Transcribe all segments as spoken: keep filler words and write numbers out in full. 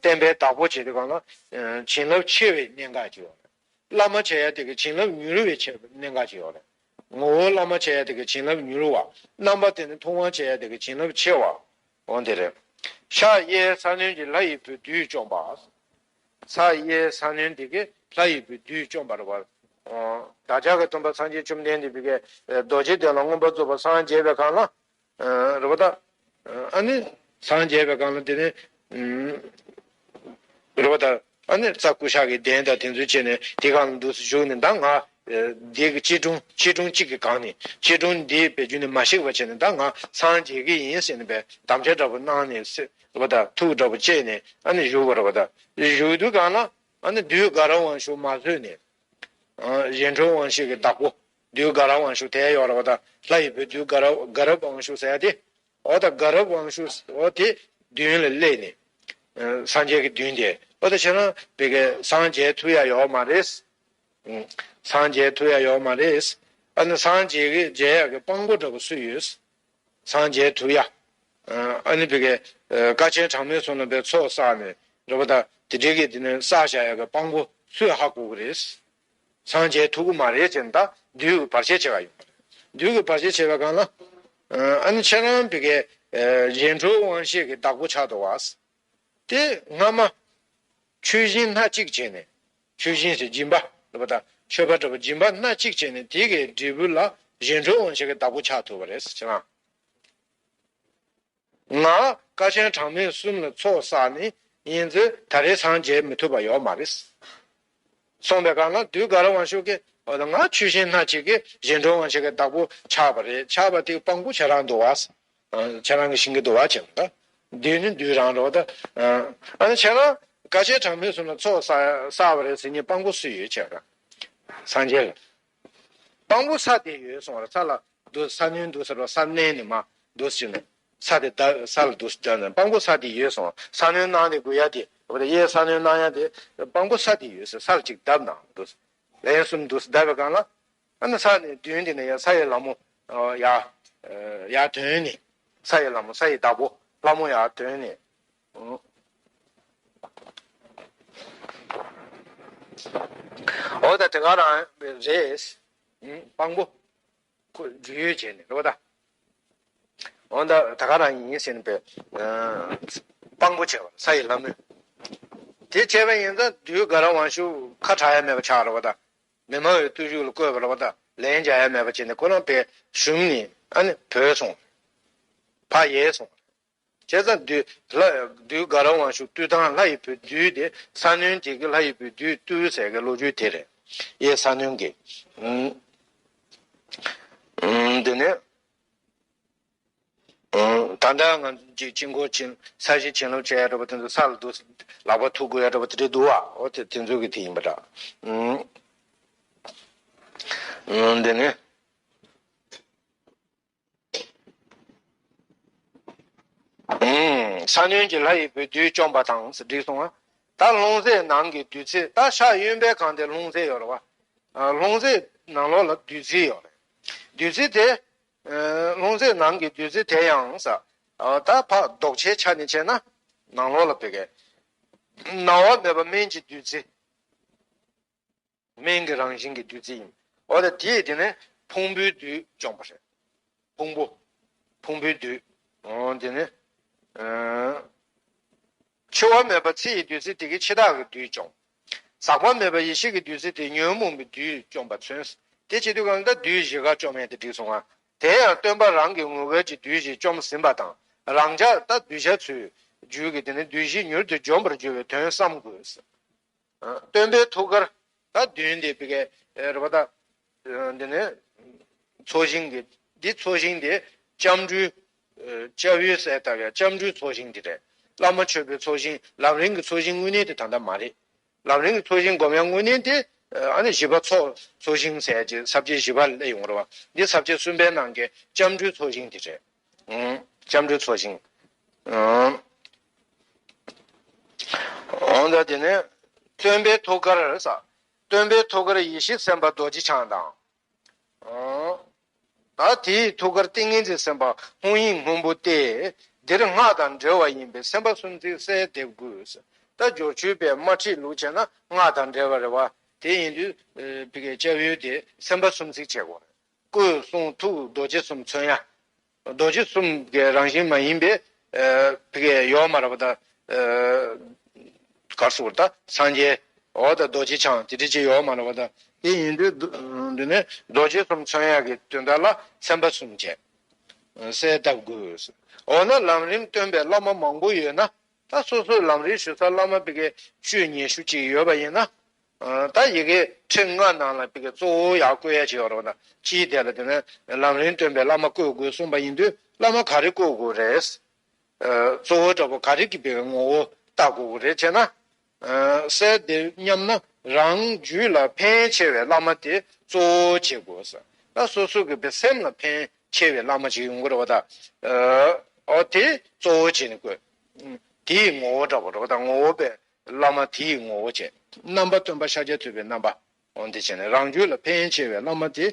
བསྟན་པའི་བདག་པོ་བྱེད་དུས་གང་ལ་བྱིན་རླབས་ཆེ་བའི་གནད་འགག་ཅིག་ཡོད་རེད། བླ་མ་བྱེད་ཡ་དེ་གི་བྱིན་རླབས་མྱུར་བའི་ཆེ་བའི་གནད་འགག་ཅིག་ཡོད་རེད། ངོ་བོ་བླ་མ་བྱེད་ཡ་དེ་གི་བྱིན་རླབས་མྱུར་བ། རྣམ་པ་དེ་ནི་མཐོང་བ་བྱེད་ཡ་དེ་གི་བྱིན་རླབས་ཆེ་བ། འོ་དེ་རེད། ཕྱག་གཡས་ས་གནོན་གྱི་ལྷ་ཡི་བུས་བདུད་བཅོམ་པ། ཕྱག་གཡས་ས་གནོན་དེ་གི་ལྷ་ཡི་བུས་བདུད་བཅོམ་པ་རེད་བ། བདག་ཅག་གི་སྟོན་པ་སངས་རྒྱས་བཅོམ་ལྡན་འདས་དེ་གི་རྡོ་རྗེ་གདན་ལ་མངོན་པར་རྫོགས་པར་སངས་རྒྱས་པའི་སྒང་ལ། རེད་བ་ད། ཨ་ནི་སངས་རྒྱས་པའི་སྒང་ལ་དེ་ནི། རེད་བ་ད། ཨ་ནི་རྩྭ་ཀུ་ཤ་གི་གདན་དང་དེ་ཚོ་བྱས་ནས་དེ་སྒང་ལ་འདུག་སེ་བཞུགས་ནས་ད་ང་འདི་གི་སྐྱིལ་ཀྲུང་སྐྱིལ་ཀྲུང་གཅིག་གི་སྒང་ནས་སྐྱིལ་ཀྲུང་འདི་བེད་སྤྱོད་ནས་མ་ཤེས་པ་བྱས་ནས་ད་ང་སངས་རྒྱས་ཀྱི་ཡིན་ཟེར་ནས་པའི་དམ་བཅའ་འདྲ་པོ་གནང་ནས་རེད་བ་ད། ཐུགས་འདྲ་པོ་བཅས་ནས་ཨ་ནི་བཞུགས་པ་རེད་བ་ད། བཞུགས་དུས་སྒང་ལ་ཨ་ནི་བདུད་དགའ་རབ་དབང་ཕྱུག་མ་བཟོད་ནས། གཞན་འཕྲུལ་དབང་ཕྱུག་གི་བདག་པོ། བདུད་དགའ་རབ་དབང་ཕྱུག་དེ་ཡོད་རེད་བ་ད། ལྷ་ཡི་བུ་བདུད་དགའ་རབ་དགའ་རབ་དབང་ཕྱུག་ཟེར་ཡ་དེ། འོ་ད་དགའ་རབ་དབང་ཕྱུག་འོ་དེ་མདུན་ལ་སླེབས་ནས། སངས་རྒྱས་ཀྱི་མདུན་དེ་འོ་ད་ཁྱེད་རང་བི་གའི་སངས་རྒྱས་ཐུབ་ཡ་ཡོད་མ་རེད། སངས་རྒྱས་ཐུབ་ཡ་ཡོད་མ་རེད། ཨ་ནི་སངས་རྒྱས་ཀྱི་མཇལ་ཡ་གི་དཔང་པོ་འདྲ་པོ་སུ་ཡོད། སངས་རྒྱས་ཐུབ་ཡ། ཨ་ནི་བི་གའི་དཀའ་ཆེན་གྲངས་མེད་གསུམ་ལ་བའི་ཚོགས་བསགས་ནས་རེད་བ་ད། དེ་འདྲའི་གི་དེ་ནས་བསགས་བཞག་ཡ་གི་དཔང་པོ་སུས་ཧ་གོ་གི་རེད། སངས་རྒྱས་ཐུབ་ཀྱི་མ་རེད་ཅེས་ད་བདུད་ཀྱི་བར་ཆད་བྱེད་པ་ཡོང་གི་རེད། བདུད་ཀྱི་བར་ཆད་བྱེད་པའི་སྒང་ལ། ཨ་ནི་ཁྱེད་རང་བི་གའི་གཞན་འཕྲུལ་དབང་ཤེས་ཀྱི་བདག་པོ་ཆགས་འདུག་བ། དེ་སྔ་མ་ཆོས་སྦྱིན་སྣ་གཅིག་བྱས་ནས། ཆོས་སྦྱིན་ཟེར་སྦྱིན་པ་རེད་བ་ད། མཆོད་པ་འདྲ་པོ་སྦྱིན་པ་སྣ་གཅིག་བྱས་ནས་དེ་གའི་འབྲས་བུ་ལ་གཞན་འཕྲུལ་དབང་ཤེས་ཀྱི་བདག་པོ་ཆགས་ཐུབ་པ་རེད་ཟེར་ཁྱེད་རང་། ང་དཀའ་ཆེན་གྲངས་མེད་གསུམ་ལ་ཚོགས་བསགས་ནས་ཡིན་ཚེ་ད་རེས་སངས་རྒྱས་མི་ཐུབ་པ་ཡོད་མ་རེད། གསུངས་པའི་སྒང་ལ་བདུད་དགའ་རབ་དབང་ཕྱུག་གིས་འོ་ད་ང་ཆོས་སྦྱིན་སྣ་གཅིག་གིས་གཞན་འཕྲུལ་དབང་ཤེས་ཀྱི་བདག་པོ་ཆགས་པ་རེད། ཆགས་པ་དེའི་དཔང་པོ་ཁྱེད་རང་འདུག་བ། ཁྱེད་རང་གིས་ཤེས་ཀྱི་འདུག་བ་བྱས་ན་ད། བདུད་ནི་བདུད་རང་རེད་བ་ད། ཨ་ནི་ཁྱེད་རང་དཀའ་ཆེན་གྲངས་མེད་གསུམ་ལ་ཚོགས་བསགས་བསགས་པ་རེད་ཟེར་མཁན་དཔང་པོ་སུ་ཡོད་ཁྱེད་རང་། སངས་རྒྱས་ལ། དཔང་པོ་ས་དེ་ཡོད་སོང་བ་ས་ལ་འདུག་ས་གནོན་འདུག་ཟེར་བ་ས་གནོན་ནས་མ་འདུག་ཟེར་ནས་ས་དེ་ད་ས་ལ་འདུག་ཟེར་ནས་དཔང་པོ་ས་དེ་ཡོད་སོང་ས་གནོན་གནང་ནས་དགོས་ཡ་དེ་འོ་ད་གཡས་ས་གནོན་གནང་ཡ་དེ་དཔང་པོ་ས་དེ་ཡོད་ཟེར་ས་ལ་ཅིག་བརྡབ་གནང་འདུག་ལན་གསུམ་འདུག་ཟེར་བརྡབ་པའི་སྒང་ལ་ཨ་ནི་ས་ནས་མདུན་དེ་ནས་ཡ་ས་ཡི་ལྷ་མོ་ཡ་ཡ་ཐོན་ནས་ས་ཡི་ལྷ་མོ་ས་ཡི་བདག་པོ་ལྷ་མོ་ཡ་ཐོན་ནས། འོ་ད་དེ་ག་རང་རེད། དཔང་པོ་ཁོ་འཇུ་ཡོད་བྱས་ནས་རེད་བ་ད། འོ་ད་དེ་ག་རང་ཡིན་ཟེར་ནས་པའི་དཔང་པོ་བྱས་པ་ས་ཡི་ལྷ་མོས། དེ་བྱས་པ་ཡིན་ཙང་བདུད་དགའ་རབ་དབང་ཕྱུག་ཁ་གྲག་ཡ་མེད་པ་ཆགས་རེད་བ་ད། མི་སྨྲ་བའི་བརྟུལ་ཞུགས་ལ་བཀོད་པ་རེད་བ་ད་ལན་རྒྱག་ཡ་མེད་པ་བྱས་ནས་ཁོ་རང་པའི་ཞུམ་ནས་ཨ་ནི་བྲོས་སོང་། ཕར་ཡལ་སོང་། བྱས་ཙང་བདུད་ལྷ་བདུད་དགའ་རབ་དབང་ཕྱུག་བཏུལ་སྟངས་ལྷ་ཡི་བུ་བདུད་དེ་ས་གནོན་དེ་གི་ལྷ་ཡི་བུ་བདུད་བཏུལ་ཟེར་གི་ལོ་རྒྱུས་དེ་རེད། གཡས་ས་གནོན་གི་ཨུམ། ཨུམ། དེ་ནས་ཨུམ། ད་ལྟ་ང་ཚོ་ཅིག་དཀྱིལ་འཁོར་བྱིན་ས་གཞི་བྱིན་རླབས་བྱས་ཡ་འདྲ་པོ་དེ་ཚོ་ས་ལ་འདུག་ལག་པ་ཐུག་དགོས་ཡ་འདྲ་པོ་དེ་འདྲས་འདུག་བ། འོ་དེ་དེ་ཚོ་གི་དེ་ཡིན་པ་འདྲ། ཨུམ། ཨུམ། དེ་ནས། ཨུམ། ས་གནོན་གྱི་ལྷ་ཡི་བུ་བདུད་བཅོམ་པ་དང་ཟེར་བསྒྲིགས་སོང་ང་། ད་ལྷུང་བཟེད་ནང་གི་བདུད་རྩི་ད་ཕྱག་གཡོན་པའི་སྒང་དེ་ལྷུང་བཟེད་ཡོད་རེད་བ། ཨ། ལྷུང་བཟེད་ནང་ལོགས་ལ་བདུད་རྩི་ཡོད་རེད། བདུད་རྩི་དེ། ཨ། ལྷུང་བཟེད་ནང་གི་བདུད་རྩི་དེ་ཡང་ས། ཨ། ད་ཕར་ལྡོག་ཆའི་ཆ་ནས་བྱས་ན། ནང་ལོགས་ལ་བི་གའི། ནང་བ་མེད་པ་སྨན་གྱི་བདུད་རྩི། སྨན་གྱི་རང་བཞིན་གྱི་བདུད་རྩི་ཡིན། འོ་ད་དེས་དེ་ནས་ཕུང་པོའི་བདུད་བཅོམ་པ་རེད། ཕུང་པོ། ཕུང་པོའི་བདུད། འོ་དེ་ནས། ཨ། འཆི་བ་མེད་པ་ཚེ་ཡི་བདུད་རྩི་དེ་གིས་འཆི་བདག་གི་བདུད་བཅོམ། ཟག་པ་མེད་པ་ཡེ་ཤེས་ཀྱི་བདུད་རྩི་དེས་ཉོན་མོངས་པའི་བདུད་བཅོམ་པ་མཚོན། དེ་བྱེད་དུས་གང་ལྟར་བདུད་བཞི་ཀ་བཅོམ་ཡས་དེ་བསྒྲིགས་སོང་ང་། དེ་ཡང་སྟོན་པ་རང་གི་ངོ་སྐལ་གྱི་བདུད་བཞི་བཅོམ་ཟིན་པ་དང་རང་ཅག་ད་གདུལ་བྱ་ཚོའི་རྒྱུད་ཀྱི་དེ་ནི་བདུད་བཞི་མྱུར་དུ་འཇོམས་པར་འགྱུར་བའི་དོན་བསམ་དགོས། སྟོན་པའི་ཐུགས་ཀར་ད་མདུན་དེ་བི་གའི་རེད་བ་ད། འདི་ནི་ཚོགས་ཞིང་གི་འདི་ཚོགས་ཞིང་དེ་སྐྱབས་འགྲོའི་སྐྱབས་ཡུལ་ཟེར་ལྟ་བུའི་སྐྱབས་འགྲོའི་ཚོགས་ཞིང་དེ་རེད། བླ་མ་མཆོད་པའི་ཚོགས་ཞིང་ལམ་རིམ་གྱི་ཚོགས་ཞིང་དངོས་གནས་དེ་ད་ལྟ་མ་རེད། ལམ་རིམ་གྱི་ཚོགས་ཞིང་སྒོམ་ཡ་དངོས་གནས་དེ་ཨ་ནི་བཞི་པ་ཚོགས་ཚོགས་ཞིང་ཟེར་གྱི་ས་བཅད་བཞི་པ་ལ་སླེབས་ཡོང་རེད་བ། འདི་ས་བཅད་གསུམ་པའི་ནང་གི་སྐྱབས་འགྲོའི་ཚོགས་ཞིང་དེ་རེད། ཨང་། སྐྱབས་འགྲོའི་ཚོགས་ཞིང་། ཨང་། འོ་ད་དེ་ནས་སྟོན་པའི་ཐུགས་ཀར་ས། སྟོན་པའི་ཐུགས་ཀར་ཡེ་ཤེས་སེམས་དཔའ་རྡོ་རྗེ་འཆང་དང་། ཨང་། ད་དེའི་ཐུགས་ཀར་ཏིང་ངེ་འཛིན་སེམས་དཔའ་ཧཱུྃ་ཡིག་སྔོན་པོ་སྟེ། འདིར་སྔགས་དང་འབྲེལ་བ་ཡིན་པས་སེམས་དཔའ་སུམ་བརྩེགས་གསལ་འདེབས་དགོས། ད་སྦྱོར་ཆོས་པས་དམར་ཁྲིད་ལུགས་བྱས་ན་སྔགས་དང་འབྲེལ་བ་རེད་བ། དེ་ཡིན་དུས་ཨ་ཕ་གི་སྐྱབས་ཡུལ་དེ་སེམས་དཔའ་གསུམ་ཚིག་བྱེད་དགོས་རེད། སྐུ་གསུང་ཐུགས་རྡོ་རྗེ་གསུམ་མཚོན་ཡ། རྡོ་རྗེ་གསུམ་གྱི་རང་བཞིན་མ་ཡིན་པའི་ཨ་ཕ་གི་ཡོད་མ་རེད་པ་ད། ཨ་གར་སོགས་ད་སངས་རྒྱས་འོ་ད་རྡོ་རྗེ་འཆང་དེ་འདྲ་ཅིག་ཡོད་མ་རེད་པ་ད། དེ་ཡིན་དུས་འདི་ནི་རྡོ་རྗེ་གསུམ་མཚོན་ཡ་གི་དོན་དག་ལ་སེམས་དཔའ་གསུམ་བྱས་གསལ་བཏབ་དགོས། འོ་ན་ལམ་རིམ་སྟོན་པའི་བླ་མ་མང་པོ་ཡོད་ན། ད་སོ་སོའི་ལམ་རིམ་ཞུ་ས་བླ་མ་ཕ་གི་བཅུ་ཉི་ཤུ་ཅིག་ཡོད་པ་ཡིན་ན། ཨ་ད་ཡི་གེ་ཁྲི་ལྔ་ནང་ལ་ཕ་གི་གཙོ་བོ་ཡར་བཀོད་ཡ་ཅིག་ཡོད་རེད་པ་ད། སྤྱིའི་དེ་ལ་དེ་ནས་ལམ་རིམ་སྟོན་པའི་བླ་མ་བཀོད་དགོས་གསུངས་པ་ཡིན་དུས་བླ་མ་ག་རེ་བཀོད་དགོས་རེད། ཨ་གཙོ་བོ་འདྲ་པོ་ག་རེ་གི་ཕ་གི་ངོ་བོ་བལྟ་དགོས་རེད་ཅེ་ན། ཨ་གསལ་འདེབས་སྙམ་ན་རང་རྒྱུད་ལ་ཕན་ཆེ་བའི་བླ་མ་དེ་གཙོ་བོ་བྱེད་དགོས་ཟེར། ད་སོ་སོ་གི་ཕ་གི་སེམས་ལ་ཕན་ཆེ་བའི་བླ་མ་ཅིག་ཡོང་གི་རེད་པ་ད། ཨ་འོ་དེ་གཙོ་བོ་བྱེད་ནས་བཀོད། དེའི་ངོ་བོ་འདྲ་པོ་རེད་པ་ད། ངོ་བོ་པས། བླ་མ་དེའི་ངོ་བོ་བྱས། རྣམ་པ་སྟོན་པ་ཤཱཀྱ་ཐུབ་པའི་རྣམ་པ། འོ་འདི་བྱས་ནས་རང་རྒྱུད་ལ་ཕན་ཆེ་བའི་བླ་མ་དེ།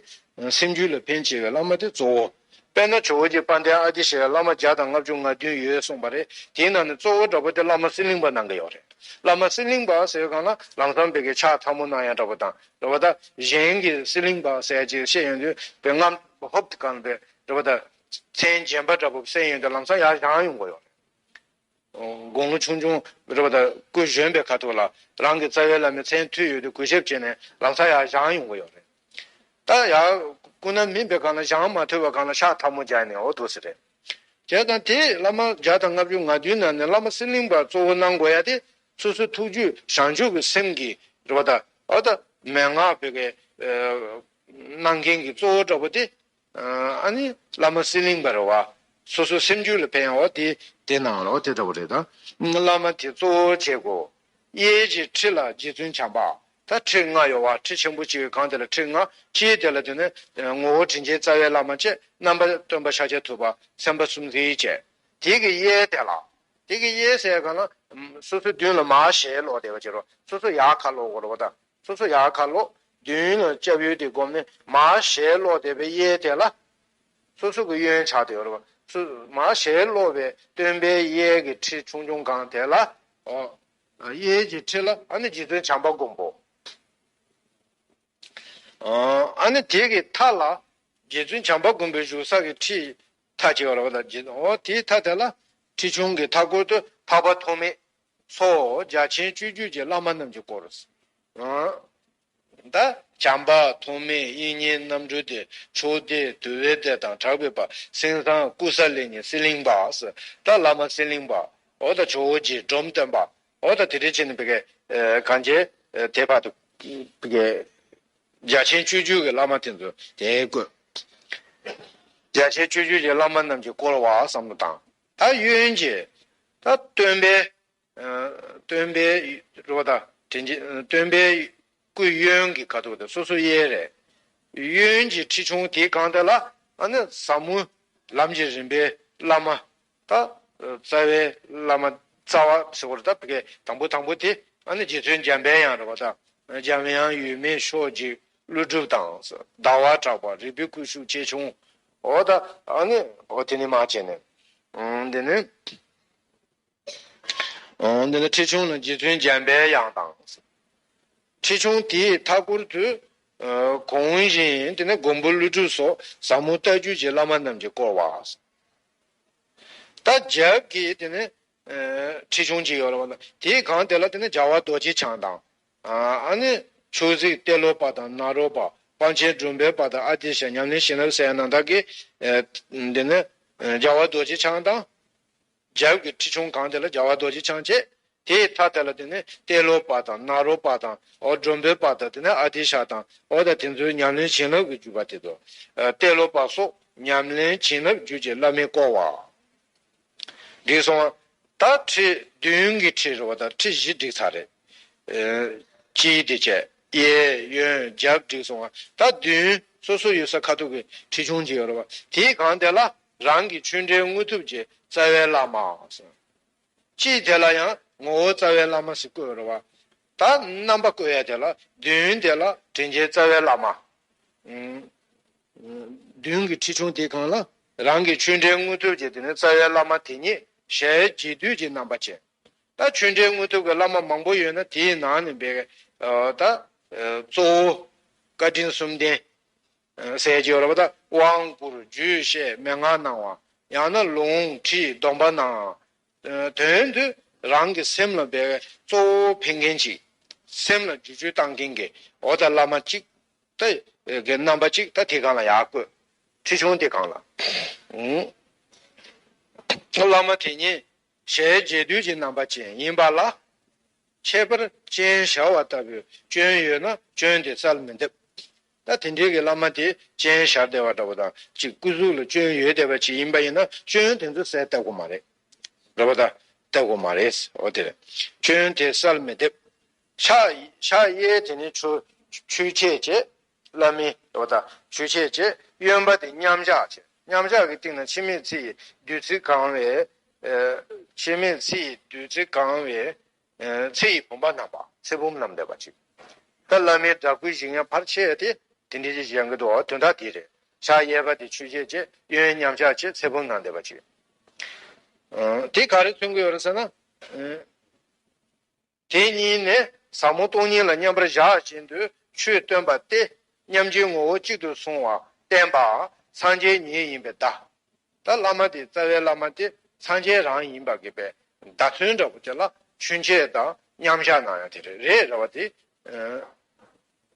སེམས་རྒྱུད་ལ་ཕན་ཆེ་བའི་བླ་མ་དེ་གཙོ་བོ། དཔེར་ན་ཇོ་བོ་རྗེ་དཔལ་ལྡན་ཨ་ཏི་ཤའི་བླ་མ་བརྒྱ་དང་ལྔ་བཅུ་ང་བདུན་ཡོད་གསུངས་པ་རེད། དེའི་ནང་ནས་གཙོ་བོ་འདྲ་པོ་དེ་བླ་མ་གསེར་གླིང་པ་གནང་གི་ཡོད་རེད། བླ་མ་གསེར་གླིང་པ་ཟེར་བའི་སྒང་ལ་ལམ་སང་ཕ་གི་ཕྱག་ཐལ་མོ་གནང་ཡ་འདྲ་པོ་དང་རེད་པ་ད། གཞན་གྱི་གསེར་གླིང་པ་ཟེར་ཅིག་བཤད་ཡོང་དུས་ཕ་གི་རྔམ་ཧོབ་ཏེ་གང་པའི་རེད་པ་ད། མཚན་རྗེན་པ་འདྲ་པོ་གསན་ཡོང་དུས་ལམ་སང་ཡར་བཞེངས་ཡོང་གི་ཡོད་རེད། དགུང་ལོ་ཆུང་ཆུང་རེད་པ་ད། སྐུ་གཞོན་པའི་ཁ་ཐུག་ལ་རང་གི་རྩ་བའི་བླ་མའི་མཚན་ཐོས་ཡོད་དུས་གུས་ཞབས་བྱས་ནས་ལམ་སང་ཡར་བཞེངས་ཡོང་གི་ཡོད་རེད། ད་ཡར་སྐུ་ན་མིན་པའི་སྒང་ལ་བཞེངས་མ་ཐུབ་པའི་སྒང་ལ་ཕྱག་ཐལ་མོ་སྦྱར་ནས་འོ་འདུག་ཟེར་རེད། བྱས་ཙང་དེ་བླ་མ་བརྒྱ་དང་ལྔ་བཅུ་ང་བདུན་ནང་ནས་བླ་མ་གསེར་གླིང་པ་གཙོ་བོ་གནང་དགོས་ཡ་དེ། སོ་སོའི་ཐུགས་རྒྱུད་བྱང་ཆུབ་ཀྱི་སེམས་ཀྱི་རེད་པ་ད། འོ་ད་མན་ངག་ཕ་གི་གནང་མཁན་གྱི་གཙོ་བོ་འདྲ་པོ་དེ། ཨ་ནི་བླ་མ་གསེར་གླིང་པ་རེད་པ། སོ་སོ་སེམས་རྒྱུད་ལ་ཕན་ཡ་འོ་དེ་དེ་ནང་ལོགས་དེ་འདྲ་པོ་རེད་ད། བླ་མ་དེ་གཙོ་བོ་བྱེད་དགོས། གཡས་ཀྱི་ཁྲི་ལ་རྗེ་བཙུན་བྱམས་པ། ད་ཁྲི་ལྔ་ཡོད་པ། ཁྲི་ཆེན་པོ་གཅིག་གི་སྒང་དེ་ལ་ཁྲི་ལྔ། སྤྱིའི་དེ་ལ་དེ་ནི་ངོ་བོ་དྲིན་ཅན་རྩ་བའི་བླ་མ་བཅས་རྣམ་པ་སྟོན་པ་ཤཱཀྱ་ཐུབ་པ་སེམས་དཔའ་གསུམ་མཚོན་བཅས། དེ་གི་གཡས་དེ་ལ། དེ་གི་གཡས་ཟེར་ག་ན་སོ་སོའི་མདུན་ལ་མར་ཞལ་ལོག་བསྡད་པ་བྱེད་རོགས། སོ་སོ་ཡར་ཁ་ལོག་དགོས་རེད་པ་ད། སོ་སོ་ཡར་ཁ་ལོག། མདུན་ལ་སྐྱབས་ཡུལ་དེ་བསྒོམས་ནས་མར་ཞལ་ལོག་བསྡད་པའི་གཡས་དེ་ལ། སོ་སོ་གི་གཡོན་ཆགས་བསྡད་ཡོད་རེད་པ། སོ་མར་ཞལ་ལོག་པའི་སྟོན་པའི་གཡས་ཀྱི་ཁྲི་ཆུང་ཆུང་སྒང་དེ་ལ། འོ། གཡས་ཀྱི་ཁྲི་ལ་ཨ་ནི་རྗེ་བཙུན་བྱམས་པ་མགོན་པོ། ཨ་ནི་དེ་གི་མཐའ་ལ་རྗེ་བཙུན་བྱམས་པ་མགོན་པོའི་བཞུགས་ས་གི་ཁྲི་མཐའ་ཅིག་ཡོད་རེད་པ་ད། འོ་དེའི་མཐའ་དེ་ལ་ཁྲི་ཆུང་གི་མཐའ་སྐོར་དུ་འཕགས་པ་ཐོགས་མེད་སོགས་རྒྱ་ཆེན་སྤྱོད་བརྒྱུད་ཀྱི་བླ་མ་རྣམས་ཀྱིས་བསྐོར། ད་བྱམས་པ་ཐོགས་མེད་དབྱིག་གཉེན་རྣམ་གྲོལ་སྡེ། ཕྱོགས་སྡེ་དུལ་བའི་སྡེ་དང་གྲགས་པའི་བར། སེང་བཟང་ཀུ་ས་ལི་གཉིས་གསེར་གླིང་པ། ད་བླ་མ་གསེར་གླིང་པ། འོ་ད་ཇོ་བོ་རྗེ་འབྲོམ་སྟོན་པ། འོ་ད་དེ་འདྲའི་ཅིག་ནི་ཕ་གི་གང་བྱེད་དེ་བར་དུ་ཕ་གི་རྒྱ་ཆེན་སྤྱོད་བརྒྱུད་ཀྱི་བླ་མ་དེ་ཚོ་དེ་བསྐོར། རྒྱ་ཆེན་སྤྱོད་བརྒྱུད་ཀྱི་བླ་མ་རྣམས་ཀྱིས་བསྐོར་བ་བསམ་བློ་བཏང་། ད་གཡོན་གྱི་ད་སྟོན་པའི་སྟོན་པའི་རོ་ད་དྲིན་ཅན་སྟོན་པའི་སྐུ་གཡོན་གྱི་ཁ་ཐུག་དེ་སོ་སོ་གཡས་རེད། གཡོན་གྱི་ཁྲི་ཆུང་དེའི་སྒང་དེ་ལ་ཨ་ནི་ཟབ་མོ་ལམ་གྱི་རིམ་པའི་བླ་མ། ད་རྩ་བའི་བླ་མ་རྩ་བ་ཟེར་བ་རེད། ད་ཕ་གི་དང་པོ་དང་པོ་དེ་ཨ་ནི་རྗེ་བཙུན་འཇམ་པའི་དབྱངས་རེད་པ། ད་འཇམ་དབྱངས་འོད་མའི་ཕྱོགས་ཀྱི་ཀླུ་སྒྲུབ་དང་ཟླ་བ་གྲགས་པ་རིག་པའི་སྐུ་ཤུགས་ཆེ་ཆུང་། འོ་ད་ཨ་ནི་འོ་དེ་ནི་མ་བྱས་ནས་འདི་ནི། འོ་འདི་ནི་ཁྲི་ཆུང་ལ་རྗེ་བཙུན་འཇམ་པའི་དབྱངས་དང་། ཁྲི་ཆུང་དེའི་མཐའ་སྐོར་དུ་གོང་བཞིན་དེ་ནི་མགོན་པོ་ཀླུ་སྒྲུབ་སོགས་ཟབ་མོ་ལྟ་བརྒྱུད་ཀྱི་བླ་མ་རྣམས་ཀྱིས་བསྐོར་བ། ད་རྒྱབ་ཀྱི་དེ་ནི་ཁྲི་ཆུང་གཅིག་ཡོད་རེད་པ། དེའི་སྒང་དེ་ལ་དེ་ནི་རྒྱལ་བ་རྡོ་རྗེ་འཆང་དང་། ཨ་ནི་མཆོག་གཟིགས་ཏེ་ལོ་པ་དང་ནཱ་རོ་པ། པཎ་ཆེན་སྒྲོམ་པའི་པ་དང་ཨ་ཏི་ཤ། ཉམས་ལེན་བྱིན་རླབས་ཟེར་ཡ་ནང་དག་གི་འདི་ནི་རྒྱལ་བ་རྡོ་རྗེ་འཆང་དང་། རྒྱབ་ཀྱི་ཁྲི་ཆུང་སྒང་དེ་ལ་རྒྱལ་བ་རྡོ་རྗེ་འཆང་བྱས། དེའི་མཐའ་དེ་ལ་དེ་ནི་ཏེ་ལོ་པ་དང་ནཱ་རོ་པ་དང་འོ་སྒྲོམ་པའི་པ་དང་དེ་ནི་ཨ་ཏི་ཤ་དང་འོ་ད་དེ་ཚོའི་ཉམས་ལེན་བྱིན་རླབས་ཀྱི་བརྒྱུད་པ་དེ་ཚོ། ཏེ་ལོ་པ་སོགས་ཉམས་ལེན་བྱིན་རླབས་བརྒྱུད་ཀྱི་བླ་མས་བསྐོར་བ། འགྲིག་སོང་བ། ད་ཁྲི་མདུན་གྱི་ཁྲི་རེད་པ། ད་ཁྲི་བཞི་བསྒྲིགས་ཚར་རེད། སྤྱིའི་དེ་བྱས་གཡས་གཡོན་རྒྱབ་བསྒྲིགས་སོང་བ། ད་མདུན་སོ་སོ་ཡོད་ས་ཁ་ཐུག་གི་ཁྲི་ཆུང་གཅིག་ཡོད་རེད་པ། དེའི་སྒང་དེ་ལ་རང་གི་ཆོས་འབྲེལ་དངོས་གྲུབ་ཀྱི་རྩ་བའི་བླ་མ། སྤྱིའི་དེ་ལ་ཡང་ངོ་བོ་རྩ་བའི་བླ་མ་ཟེར་བཀོད་རེད་པ། ད་རྣམ་པ་བཀོད་ཡ་དེ་ལ་མདུན་དེ་ལ་དྲིན་ཅན་རྩ་བའི་བླ་མ། མདུན་གྱི་ཁྲི་ཆུང་དེའི་སྒང་ལ་རང་གི་ཆོས་འབྲེལ་དངོས་གྲུབ་ཀྱི་དེ་ནི་རྩ་བའི་བླ་མ་དེ་ཉིད་ཞལ་འབྱེད་སྡུད་ཀྱི་རྣམ་པ་བྱས། ད་ཆོས་འབྲེལ་དངོས་ཐོབ་ཀྱི་བླ་མ་མང་པོ་ཡོད་ན་དེའི་ནང་ནས་འབད་ད་གཙོ་བོ་བཀའ་དྲིན་གསུམ་ལྡན་ཟེར་གྱི་ཡོད་རེད་པ། ད་དབང་བསྐུར་རྒྱུད་བཤད་མན་ངག་གནང་བ། ཡང་ན་ལུང་ཁྲིད་སྡོམ་པ་གནང་། དོན་དུ་རང་གི་སེམས་ལ་འབད་གཙོ་བོ་ཕན་མཁན་ཅིག་སེམས་ལ་བསྒྱུར་བཅོས་བཏང་མཁན་གྱི་འོ་ད་བླ་མ་གཅིག་ད་གི་རྣམ་པ་གཅིག་ད་དེ་སྒང་ལ་ཡར་བཀོད། ཁྲིད་ཆུང་དེ་སྒང་ལ། བླ་མ་དེ་ཉིད་ཞལ་མཇལ་དུས་ཀྱི་རྣམ་པ་ཅན་ཡིན་པ་ལ། ཁྱད་པར་སྤྱན་ཞར་བ་ལྟ་བུའི་སྐྱོན་ཡོད་ན་སྐྱོན་དེ་བསལ་མི་འདེབས། ད་དེ་འདྲའི་གི་བླ་མ་དེ་སྤྱན་ཞར་བསྡད་པ་འདྲ་པོ་དང་གཅིག་སྐུ་གཟུགས་ལ་སྐྱོན་ཡོད་བསྡད་པ་ཅིག་ཡིན་པ་ཡིན་ན་སྐྱོན་དེ་ཚོ་བསལ་བཏབ་དགོས་མ་རེད། འདྲ་པོ་ད་བསྟབ་དགོས་མ་རེད། འོ་དེ་རེད། སྐྱོན་དེ་བསལ་མི་འདེབས། ཕྱག་ཕྱག་གཡས་དེ་ནི་ཆུ་ཆོས་འཆད་བྱེད། བླ་མའི་འོ་ད་ཆོས་འཆད་བྱེད། གཡོན་པ་དེ་མཉམ་བཞག་བྱེད། མཉམ་བཞག་གི་སྟེང་ན་འཆི་མེད་ཚེ་ཡི་བདུད་རྩི་གང་བའི། ཨ། འཆི་མེད་ཚེ་ཡི་བདུད་རྩི་གང་བའི། ཨ། ཚེ་ཡི་བུམ་པ་བསྣམས་པ། ཚེ་བུམ་བསྣམས་བསྡད་པ་ཅིག་ད་བླ་མའི་འདྲ་སྐུའི་བཞེངས་ཡ་ཕར་ཕྱེ་ཡ་དེ་དེ་འདྲའི་ཅིག་བཞེངས་གི་འདུག་འོ་དོན་དག་དེ་རེད། ཕྱག་གཡས་པ་དེ་ཆོས་འཆད་བྱེད། གཡོན་མཉམ་བཞག་བྱེད། ཚེ་བུམ་བསྣམས་བསྡད་པ་ཅིག་ཨ། དེ་ག་རེ་མཚོན་གི་ཡོད་རེད་ཟེར་ན། ཨ། དེ་གཉིས་ནི་ཟབ་མོ་སྟོང་ཉིད་ལ་མཉམ་པར་བཞག་བཞིན་དུ་ཆོས་སྟོན་པ་སྟེ། མཉམ་རྗེའི་ངོ་བོ་གཅིག་ཏུ་བཟུང་བ་བསྟན་པ་སངས་རྒྱས་ཉིད་ཡིན་པའི་བརྡ། ད་བླ་མ་དེ་རྩ་བའི་བླ་མ་དེ་སངས་རྒྱས་རང་ཡིན་པ་གི་བའི་བརྡ་མཚོན་འདྲ་པོ་དེ་ལ་ཆོས་འཆད་དང་མཉམ་བཞག་གནང་ཡ་དེ་རེད། རེད་རེད་བ་དེ། ཨ།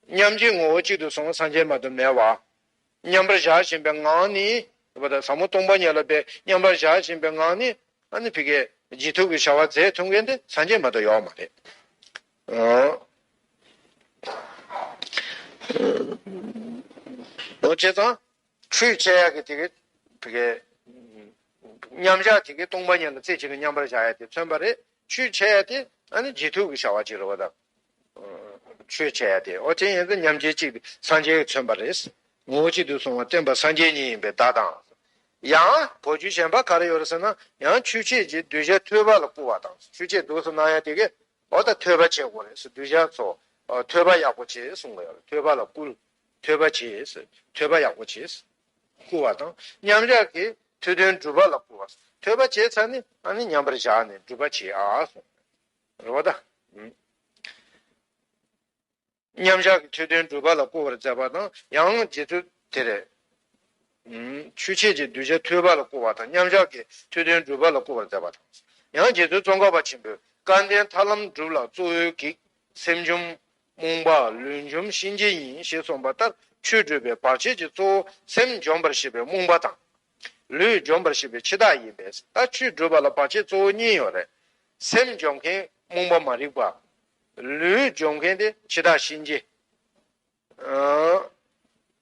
མཉམ་རྗེའི་ངོ་བོ་གཅིག་ཏུ་བཟུང་བ་སངས་རྒྱས་མ་གཏོགས་མེད་པ། མཉམ་པར་བཞག་བཞིན་པའི་ངང་ནས་བ་དང་ཟབ་མོ་སྟོང་པ་ཉིད་ལ་པའི་མཉམ་པར་བཞག་བཞིན་པའི་ངང་ནས་ཨ་ནི་ཕ་གིའི་རྗེས་ཐོབ་ཀྱི་བྱ་བ་མཛད་ཐུབ་མཁན་དེ་སངས་རྒྱས་མ་གཏོགས་ཡོད་མ་རེད། འོ་བྱས་ཙང་ཆོས་འཆད་ཡག་གི་དེ་གི་ཕ་གིའི་མཉམ་བཞག་དེ་གི་སྟོང་པ་ཉིད་ལ་རྩེ་གཅིག་ཏུ་མཉམ་པར་བཞག་ཡག་དེ་མཚོན་པ་རེད། ཆོས་འཆད་ཡག་དེ་ཨ་ནི་རྗེས་ཐོབ་ཀྱི་བྱ་བ་ཅིག་རེད་བ་དང་། ཆོས་འཆད་ཡ་དེ་འོ་དེ་ཡིན་ཙང་མཉམ་རྗེས་གཅིག་སངས་རྒྱས་ཀྱིས་མཚོན་པ་རེད། ངོ་བོ་གཅིག་ཏུ་བཟུང་བ་བསྟན་པ་སངས་རྒྱས་ཉིད་ཡིན་པའི་བརྡ་དང་། ཡང་གོ་རྒྱུ་གཞན་པ་ག་རེ་ཡོད་རེད་ཟེར་ན། ཡང་ཆོས་འཆད་ཀྱི་གདུལ་བྱ་ཐོས་པ་ལ་བསྐུལ་བ་དང་། ཆོས་འཆད་འདུག་སེ་གནང་ཡ་དེ་གས་འོ་ད་ཐོས་པ་བྱེད་དགོས་རེད་ཟེར། གདུལ་བྱ་ཚོ་ཐོས་པ་ཡག་པོ་བྱེད་གསུང་གི་ཡོད་རེད། ཐོས་པ་ལ་བསྐུལ། ཐོས་པ་བྱེད་ཟེར། ཐོས་པ་ཡག་པོ་བྱེད་ཟེར། བསྐུལ་བ་དང་། མཉམ་བཞག་གི་ཐོས་དོན་སྒྲུབ་པ་ལ་བསྐུལ་བ། ཐོས་པ་བྱས་ཚར་ནས་ཨ་ནི་མཉམ་པར་བཞག་ནས་སྒྲུབ་པ་བྱེད་ཨ་གསུངས། རེད་བ་ད། མཉམ་བཞག་གི་ཐོས་དོན་སྒྲུབ་པ་ལ་བསྐུལ་བར་མཛད་པ་དང་། ཡང་རྗེ་བཙུན་དེ་རེད། ཆོས་འཆད་ཀྱི་གདུལ་བྱ་ཐོས་པ་ལ་བསྐུལ་བ་དང་། མཉམ་བཞག་གི་ཐོས་དོན་སྒྲུབ་པ་ལ་བསྐུལ་བར་མཛད་པ་དང་། ཡང་རྗེ་བཙུན་ཙོང་ཁ་པ་ཆེན་པོས་སྐལ་ལྡན་ཐར་ལམ་སྒྲུབ་ལ་གཙོ་བོའི་གེགས་སེམས་འཇོམས་རྨོངས་པ་ལུས་འཇོམས་གཤིན་རྗེ་ཡིན་ཞེས་གསུངས་པ་ལྟར། ཆོས་སྒྲུབ་པའི་བར་ཆད་ཀྱི་གཙོ་བོ་སེམས་འཇོམས་པར་བྱེད་པའི་རྨོངས་པ་དང་། ལུས་འཇོམས་པར་བྱེད་པའི་འཆི་བདག་ཡིན་པས། ད་ཆོས་སྒྲུབ་པ་ལ་བར་ཆད་གཙོ་བོ་གཉིས་ཡོད་རེད། སེམས་འཇོམས་མཁན་རྨོངས་པ་མ་རིག་པ། ལུས་འཇོམས་མཁན་དེ་འཆི་བདག་གཤིན་རྗེ། ཨ།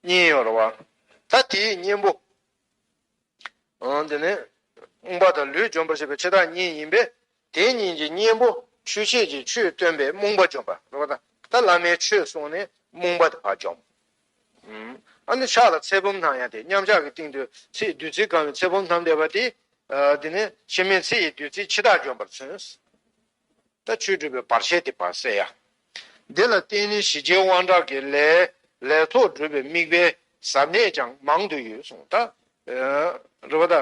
གཉིས་ཡོད་རེད་བ། ད་དེའི་གཉེན་པོ། ཨ། དེ་ནས་རྨོངས་པ་དང་ལུས་འཇོམས་པར་བྱེད་པའི་འཆི་བདག་གཉིས་ཡིན་པས། དེ་གཉིས་ཀྱི་གཉེན་པོ་ཆོས་འཆད་ཀྱི་ཆོས་སྟོན་པས་རྨོངས་པ་འཇོམས་པ་རེད་བ། ད་ད་བླ་མའི་ཆོས་གསུངས་ནས་རྨོངས་པ་དེ་ཕར་འཇོམས། ཨ་ནི་ཕྱག་ལ་ཚེ་བུམ་བསྣམས་ཡ་དེ། མཉམ་བཞག་གི་སྟེང་དུ་ཚེ་བདུད་རྩི་གང་བའི་ཚེ་བུམ་བསྣམས་བསྡད་པ་དེ། ཨ། དེ་ནས་འཆི་མེད་ཚེ་ཡི་བདུད་རྩིས་འཆི་བདག་འཇོམས་པར་མཚོན། ད་ཆོས་སྒྲུབ་པའི་བར་ཆད་དེ་ཕར་བསལ་ཡ། འདི་ལ་བརྟེན་ནས་ཞི་རྒྱས་དབང་དྲག་གི་ལས་ལས་ཚོགས་སྒྲུབ་པའི་དམིགས་པའི་ཟབ་གནད་ཀྱང་མང་དུ་ཡོད་གསུངས། ད། ཨ། རེད་བ་ད།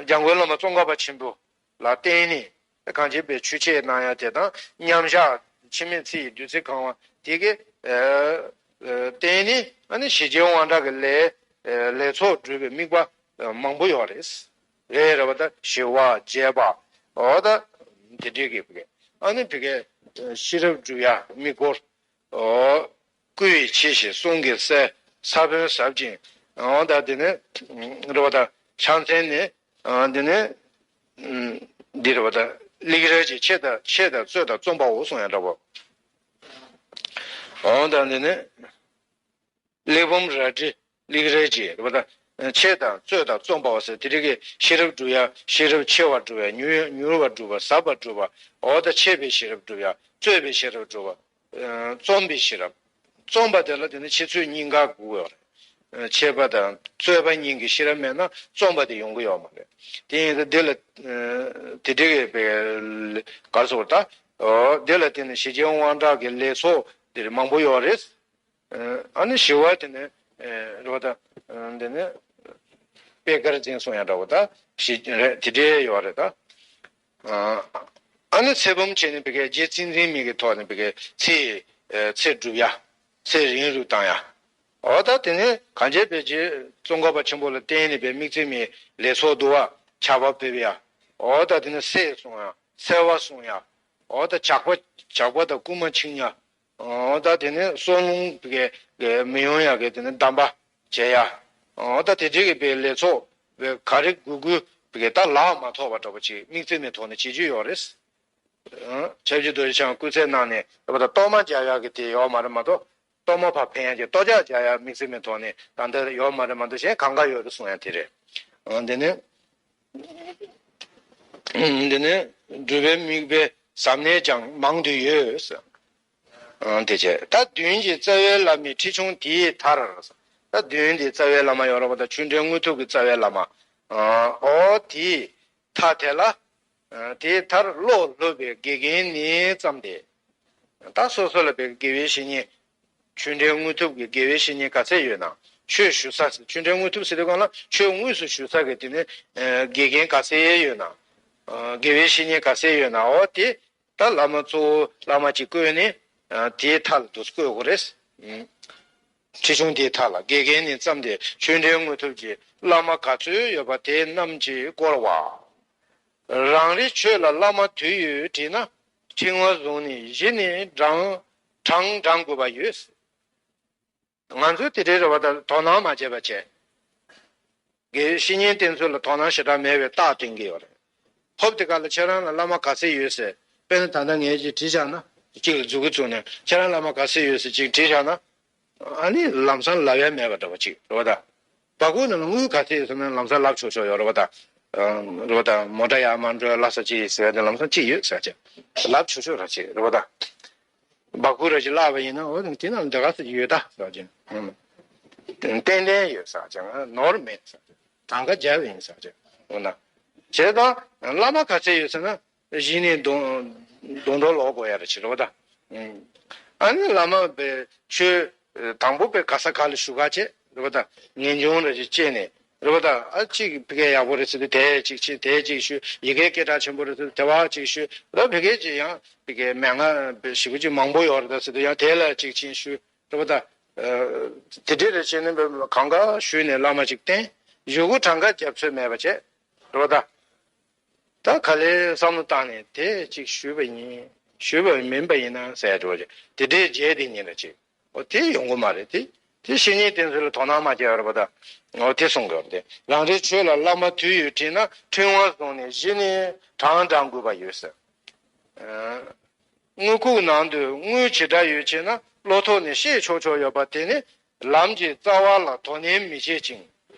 འཇམ་མགོན་བླ་མ་ཙོང་ཁ་པ་ཆེན་པོ་ལ་བརྟེན་ནས་གང་ཅི་བའི་ཆོས་འཆད་གནང་ཡ་དེ་དང་། མཉམ་བཞག་འཆི་མེད་ཚེ་ཡི་བདུད་རྩི་གང་བ་དེ་གའི། ཨ། བརྟེན་ནས་ཨ་ནི་ཞི་རྒྱས་དབང་དྲག་གི་ལས། ཨ། ལས་ཚོགས་སྒྲུབ་པའི་དམིགས་པ་མང་པོ་ཡོད་རེད། རེད་རེད་བ། ད་ཞི་བ་རྒྱས་པ། འོ་ད་དེ་འདྲའི་གི་བི་ཀའི་ཨ་ནི་བི་ཀའི་ཤེས་རབ་སྒྲུབ་ཡ་དམིགས་སྐོར། འོ། སྐུ་ཡི་ཕྱི་བཞིན་གསུང་གི་གསལ། ས་བོན་ཟབ་ཅིང་། འོ་ད་དེ་ནས་རེད་བ། ད་ཕྱག་མཚན་ནི། འོ་དེ་ནས་འདི་རེད་བ། ད་ལེགས་རལ་གྱིས་ཆེད་དུ་ཆེད་དུ་རྩོད་དང་རྩོམ་པའོ་གསུང་ཡ་འདྲ་བོ། འོ་ད་དེ་ནས། གླེགས་བམ་རལ་གྲི་ལེགས་རལ་གྱིས་རེད་བ། ད་ཆེད་དུ་རྩོད་དང་རྩོམ་པའོ་ཟེར། དེ་རིགས་ཀྱི་ཤེས་རབ་སྒྲུབ་ཡ། ཤེས་རབ་ཆེ་བ་སྒྲུབ་ཡ། མྱུར་མྱུར་བ་སྒྲུབ་པ། ཟབ་པ་སྒྲུབ་པ། འོ་ད་ཆེ་བའི་ཤེས་རབ་སྒྲུབ་ཡ། རྩོད་པའི་ཤེས་རབ་སྒྲུབ་པ། རྩོམ་པའི་ཤེས་རབ། རྩོམ་པ་དེ་ལ་དེ་ནི་ཆེ་ཚོད་གཉིས་ཀ་དགོས་ཡོད་རེད། ཆེ་བ་དང་རྩོད་པ་གཉིས་ཀྱི་ཤེས་རབ་མེད་ན་རྩོམ་པ་དེ་ཡོང་གི་ཡོད་མ་རེད། དེ་ཡིན་ཙང་འདི་ལ་དེ་འདྲའི་གི་ག་རེ་ཟེར་དགོས། ད་འདི་ལ་བརྟེན་ནས་ཞི་རྒྱས་དབང་དྲག་གི་ལས་ཚོགས་འདིར་མང་པོ་ཡོད་རེད། ཨ་ནི་ཞི་བ་དེ་ནི་རེད་བ། ད་འདི་ནི་པད་དཀར་འཛིན་གསུང་ཡ་འདྲ་བོ། ད་ཞི་རེད། དེ་འདྲའི་ཡོད་རེད། ད་ཨ་ ཨ་ནི་ཚེ་བུམ་བྱས་ནས་བི་གའི་རྗེ་བཙུན་འཛིན་མའི་གི་ཐོག་ནས་བི་གའི་ཚེ་ཨེ་ཚེ་སྒྲུབ་ཡ། ཚེ་རིང་རུ་བཏང་ཡ། འོ་ད་དེ་ནས་གང་བྱས་པའི་རྗེ་ཙོང་ཁ་པ་ཆེན་པོ་ལ་བརྟེན་ནས་པའི་དམིགས་བརྩེ་མའི་ལས་ཚོགས་བསྡུ་བ་ཆར་པ་ཕབ་ཡ། འོ་ད་དེ་ནས་སད་གསུང་ཡ། སེར་བ་གསུང་ཡ། འོ་ད་ཇག་པ་ཇག་པ་དང་རྐུན་མ་འཆིང་ཡ། འོ་ད་དེ་ནས་སྲོག་རླུང་བི་གའི་མི་ཡོང་ཡ་གི་དེ་ནས་གདམས་པ་བྱེད་ཡ། འོ་ད་དེ་འདྲའི་གི་པའི་ལས་ཚོགས་བི་ག་རེ་དགོས་དགོས་བི་གའི་ད་ལག་མ་ཐོགས་པ་འདྲ་པོ་ཅིག་དམིགས་བརྩེ་མའི་ཐོག་ནས་བྱེད་རྒྱུ་ཡོད་རེད། ཨ། ཆབ་ཆུ་རྡོ་རྗེ་འཆང་སྐུ་ཚེ་གནང་ནས་རེད་པ། ད་གཏོར་མ་རྒྱག་ཡག་གི་དེ་ཡོད་མ་རེད་མ་གཏོགས། གཏོར་མ་ཕར་འཕེན་ཡག་གི་གཏོར་རྒྱག་རྒྱག་ཡག་དམིགས་བརྩེ་མའི་ཐོག་ནས་ད་ལྟ་ཡོད་མ་རེད་མ་གཏོགས། གཞན་གང་ག་ཡོད་རེད་གསུང་ཡག་དེ་རེད། ཨ། འདི་ནི། འདི་ནི་སྒྲུབ་པའི་དམིགས་པའི་ཟབ་གནད་ཀྱང་མང་དུ་ཡོད། ཨ། དེ་བྱས་ད་མདུན་གྱི་རྩ་བའི་བླ་མའི་ཁྲིད་ཆུང་དེའི་མཐར། ད་མདུན་དེ་རྩ་བའི་བླ་མ་ཡོད་རེད་པ། ད་ཆོས་འབྲེལ་དངོས་གྲུབ་ཀྱི་རྩ་བའི་བླ་མ། ཨ། འོ་དེའི་མཐའ་དེ་ལ། ཨ། དེའི་མཐར་བློ་སློབ་པའི་དགེ་རྒན་ནས་བརྩམས་ཏེ། ད་སོ་སོ་ལ་བའི་དགེ་བའི་བཤེས་གཉེན། ཆོས་འབྲེལ་དངོས་གྲུབ་ཀྱི་དགེ་བའི་བཤེས་གཉེན་ག་ཚད་ཡོད་ན། ཆོས་ཞུ་ས་ཟེར། ཆོས་འབྲེལ་དངོས་གྲུབ་ཟེར་དུས་སྒང་ལ་ཆོས་དངོས་སུ་ཞུ་ས་གི་དེ་ནི། ཨ། དགེ་རྒན་ག་ཚད་ཡོད་ན། ཨ། དགེ་བའི་བཤེས་གཉེན་ག་ཚད་ཡོད་ན། འོ་དེ་ད་བླ་མ་གཙོ་བོ་བླ་མ་གཅིག་བསྐོས་ནས། ཨ། དེའི་མཐའ་ལ་འདུག་བསྐོས་དགོས་རེད། ཨ། ཁྲིད་ཆུང་དེའི་མཐའ་ལ་དགེ་རྒན་ནས་བརྩམས་ཏེ་ཆོས་འབྲེལ་དངོས་གྲུབ་ཀྱི་བླ་མ་ག་ཚོད་ཡོད་པ་དེ་རྣམས་ཀྱིས་བསྐོར་བ། རང་རེའི་ཆོས་ལ་བླ་མ་དུས་ཡོད་དྲིས་ན། ཕྲེང་བ་བཟུང་ནས་གཞི་ནས་དྲངས་དྲངས་དྲངས་དགོས་པ་ཡོད། ང་ཚོས་དེ་འདྲའི་རེ་བ་དང་དོ་སྣང་མ་བྱས་པ་བྱས། དགེ་བཤེས་གཉེན་བསྟེན་ཚུལ་ལ་དོ་སྣང་ཞེ་དྲག་མེད་པའི་རྟགས་སྟོན་གྱི་ཡོད་རེད། ཧོབ་དེ་ག་ལ་ཁྱེད་རང་ལ་བླ་མ་ག་ཚད་ཡོད་ཟེར། དཔེར་ན་ད་ལྟ་ངས་ཅིག་བྲིས་བཞག་ན། གཅིག་ལ་མཛུབ་གུ་བཙུགས་ནས་ཁྱེད་རང་བླ་མ་ག་ཚད་ཡོད་ཟེར་ཅིག་བྲིས་བཞག་ན། ཨ་ནི་ལམ་སང་ལབ་ཡ་མེད་པ་འདྲ་པོ་ཅིག་རེད་པ་ད། སྦ་ཁུག་ནང་ལ་དངུལ་ག་ཚད་ཡོད་ཟེར་ན་ལམ་སང་ལབ་ཆོག་ཆོག་ཡོད་རེད་པ་ད། ཨ། རེད་པ་ད། མོ་ཊ་ཡར་མར་འགྲོ་ཡ་སླ་ས་ཅིག་ཟེར་ཡ་དེ་ལམ་སང་ཅིག་ཡོད་ཟེར་ཅིག་ལབ་ཆོག་ཆོག་ར་ཅིག་རེད་པ་ད། སྦ་ཁུག་ར་ཅིག་བརླགས་པ་ཡིན་ན། འོ་དེ་ནང་ལ་འདི་ག་ཚོད་ཅིག་ཡོད་ད་ཟེར་ཅིག་ཨང་། ཏན་ཏན་ཡོད་ཟེར་ཅིག་ནོར་མེད་ཟེར་ཅིག་གྲངས་ཀ་བརྒྱབ་ཡིན་ཟེར་ཅིག་འོ་ན། བྱས་ཙང་བླ་མ་ག་ཚད་ཡོད་ཟེར་ན། གཞི་ནས་སྡོང་སྡོང་གྲོགས་ལོག་དགོས་ཡ་ར་ཅིག་རེད་པ་ད། ཨང་། ཨ་ནི་བླ་མ་པའི་ཆོས་དང་པོ་པའི་ག་ས་ག་ལ་ཞུ་ག་བྱས་རེད་པ་ད། ངེས་འབྱུང་ར་ཅིག་སྐྱེས་ནས་རེད་པ་ད། ཨ། གཅིག་ཕ་གིར་ཡག་པོ་རེད་ཟེར་དུས་དེ་གཅིག་བྱས། དེ་གཅིག་ཞུ། ཡི་གེ་སྐད་གྲགས་ཆེན་པོ་རེད་ཟེར་དུས་དེ་བ་གཅིག་ཞུ། ད་ཕ་གིར་ཅིག་ཡང་ཕ་གིར་མན་ངག་ཞེ་པོ་ཅིག་མང་པོ་ཡོད་རེད་ད་ཟེར་དུས་ཡང་དེ་ལ་གཅིག་ཕྱིན་ཞུ། རེད་པ་ད། ཨ། དེ་འདྲ་རེ་བྱས་ནས་གང་ག་ཞུས་ནས་བླ་མ་ཅིག་བསྟེན། གཞུག་གུ་གྲངས་ཀ་བརྒྱབ་ཚོད་མེད་པ་བྱས། རེད་པ་ད། ད་ག་ལེར་བསམ་བློ་བཏང་ནས་དེ་ཅིག་ཞུས་པ་ཡིན། ཞུས་པ་མིན་པ་ཡིན་ན་ཟེར་འགྲོ་བ་ཅིག་དེ་འདྲའི་རྗེས་དེ་ཉིད་ལ་ཅིག་འོ་དེ་ཡོང་གི་མ་རེད་དེ། དེ་བཤེས་གཉེན་བསྟེན་ཚུལ་ལ་དོ་སྣང་མ་བྱས་པ་རེད་པ་ད། འོ་དེ་གསུང་གི་ཡོད་རེད་དེ། རང་རེའི་ཆོས་ལ་བླ་མ་དུས་ཡོད་དྲིས་ན། ཕྲེང་བ་བཟུང་ནས་གཞི་ནས་དྲངས་དྲངས་དགོས་པ་ཡོད་ཟེར། ཨ། དངུལ་ཁུག་ནང་དུ་དངུལ་ཇི་འདྲ་ཡོད་ཅེ་ན། བློ་ཐོག་ནས་བཤད་ཆོག་ཆོག་ཡོད་པ་དེ་ནི་ལམ་གྱི་རྩ་བ་ལ་དོ་ནན་མི་བྱེད་ཅིང་།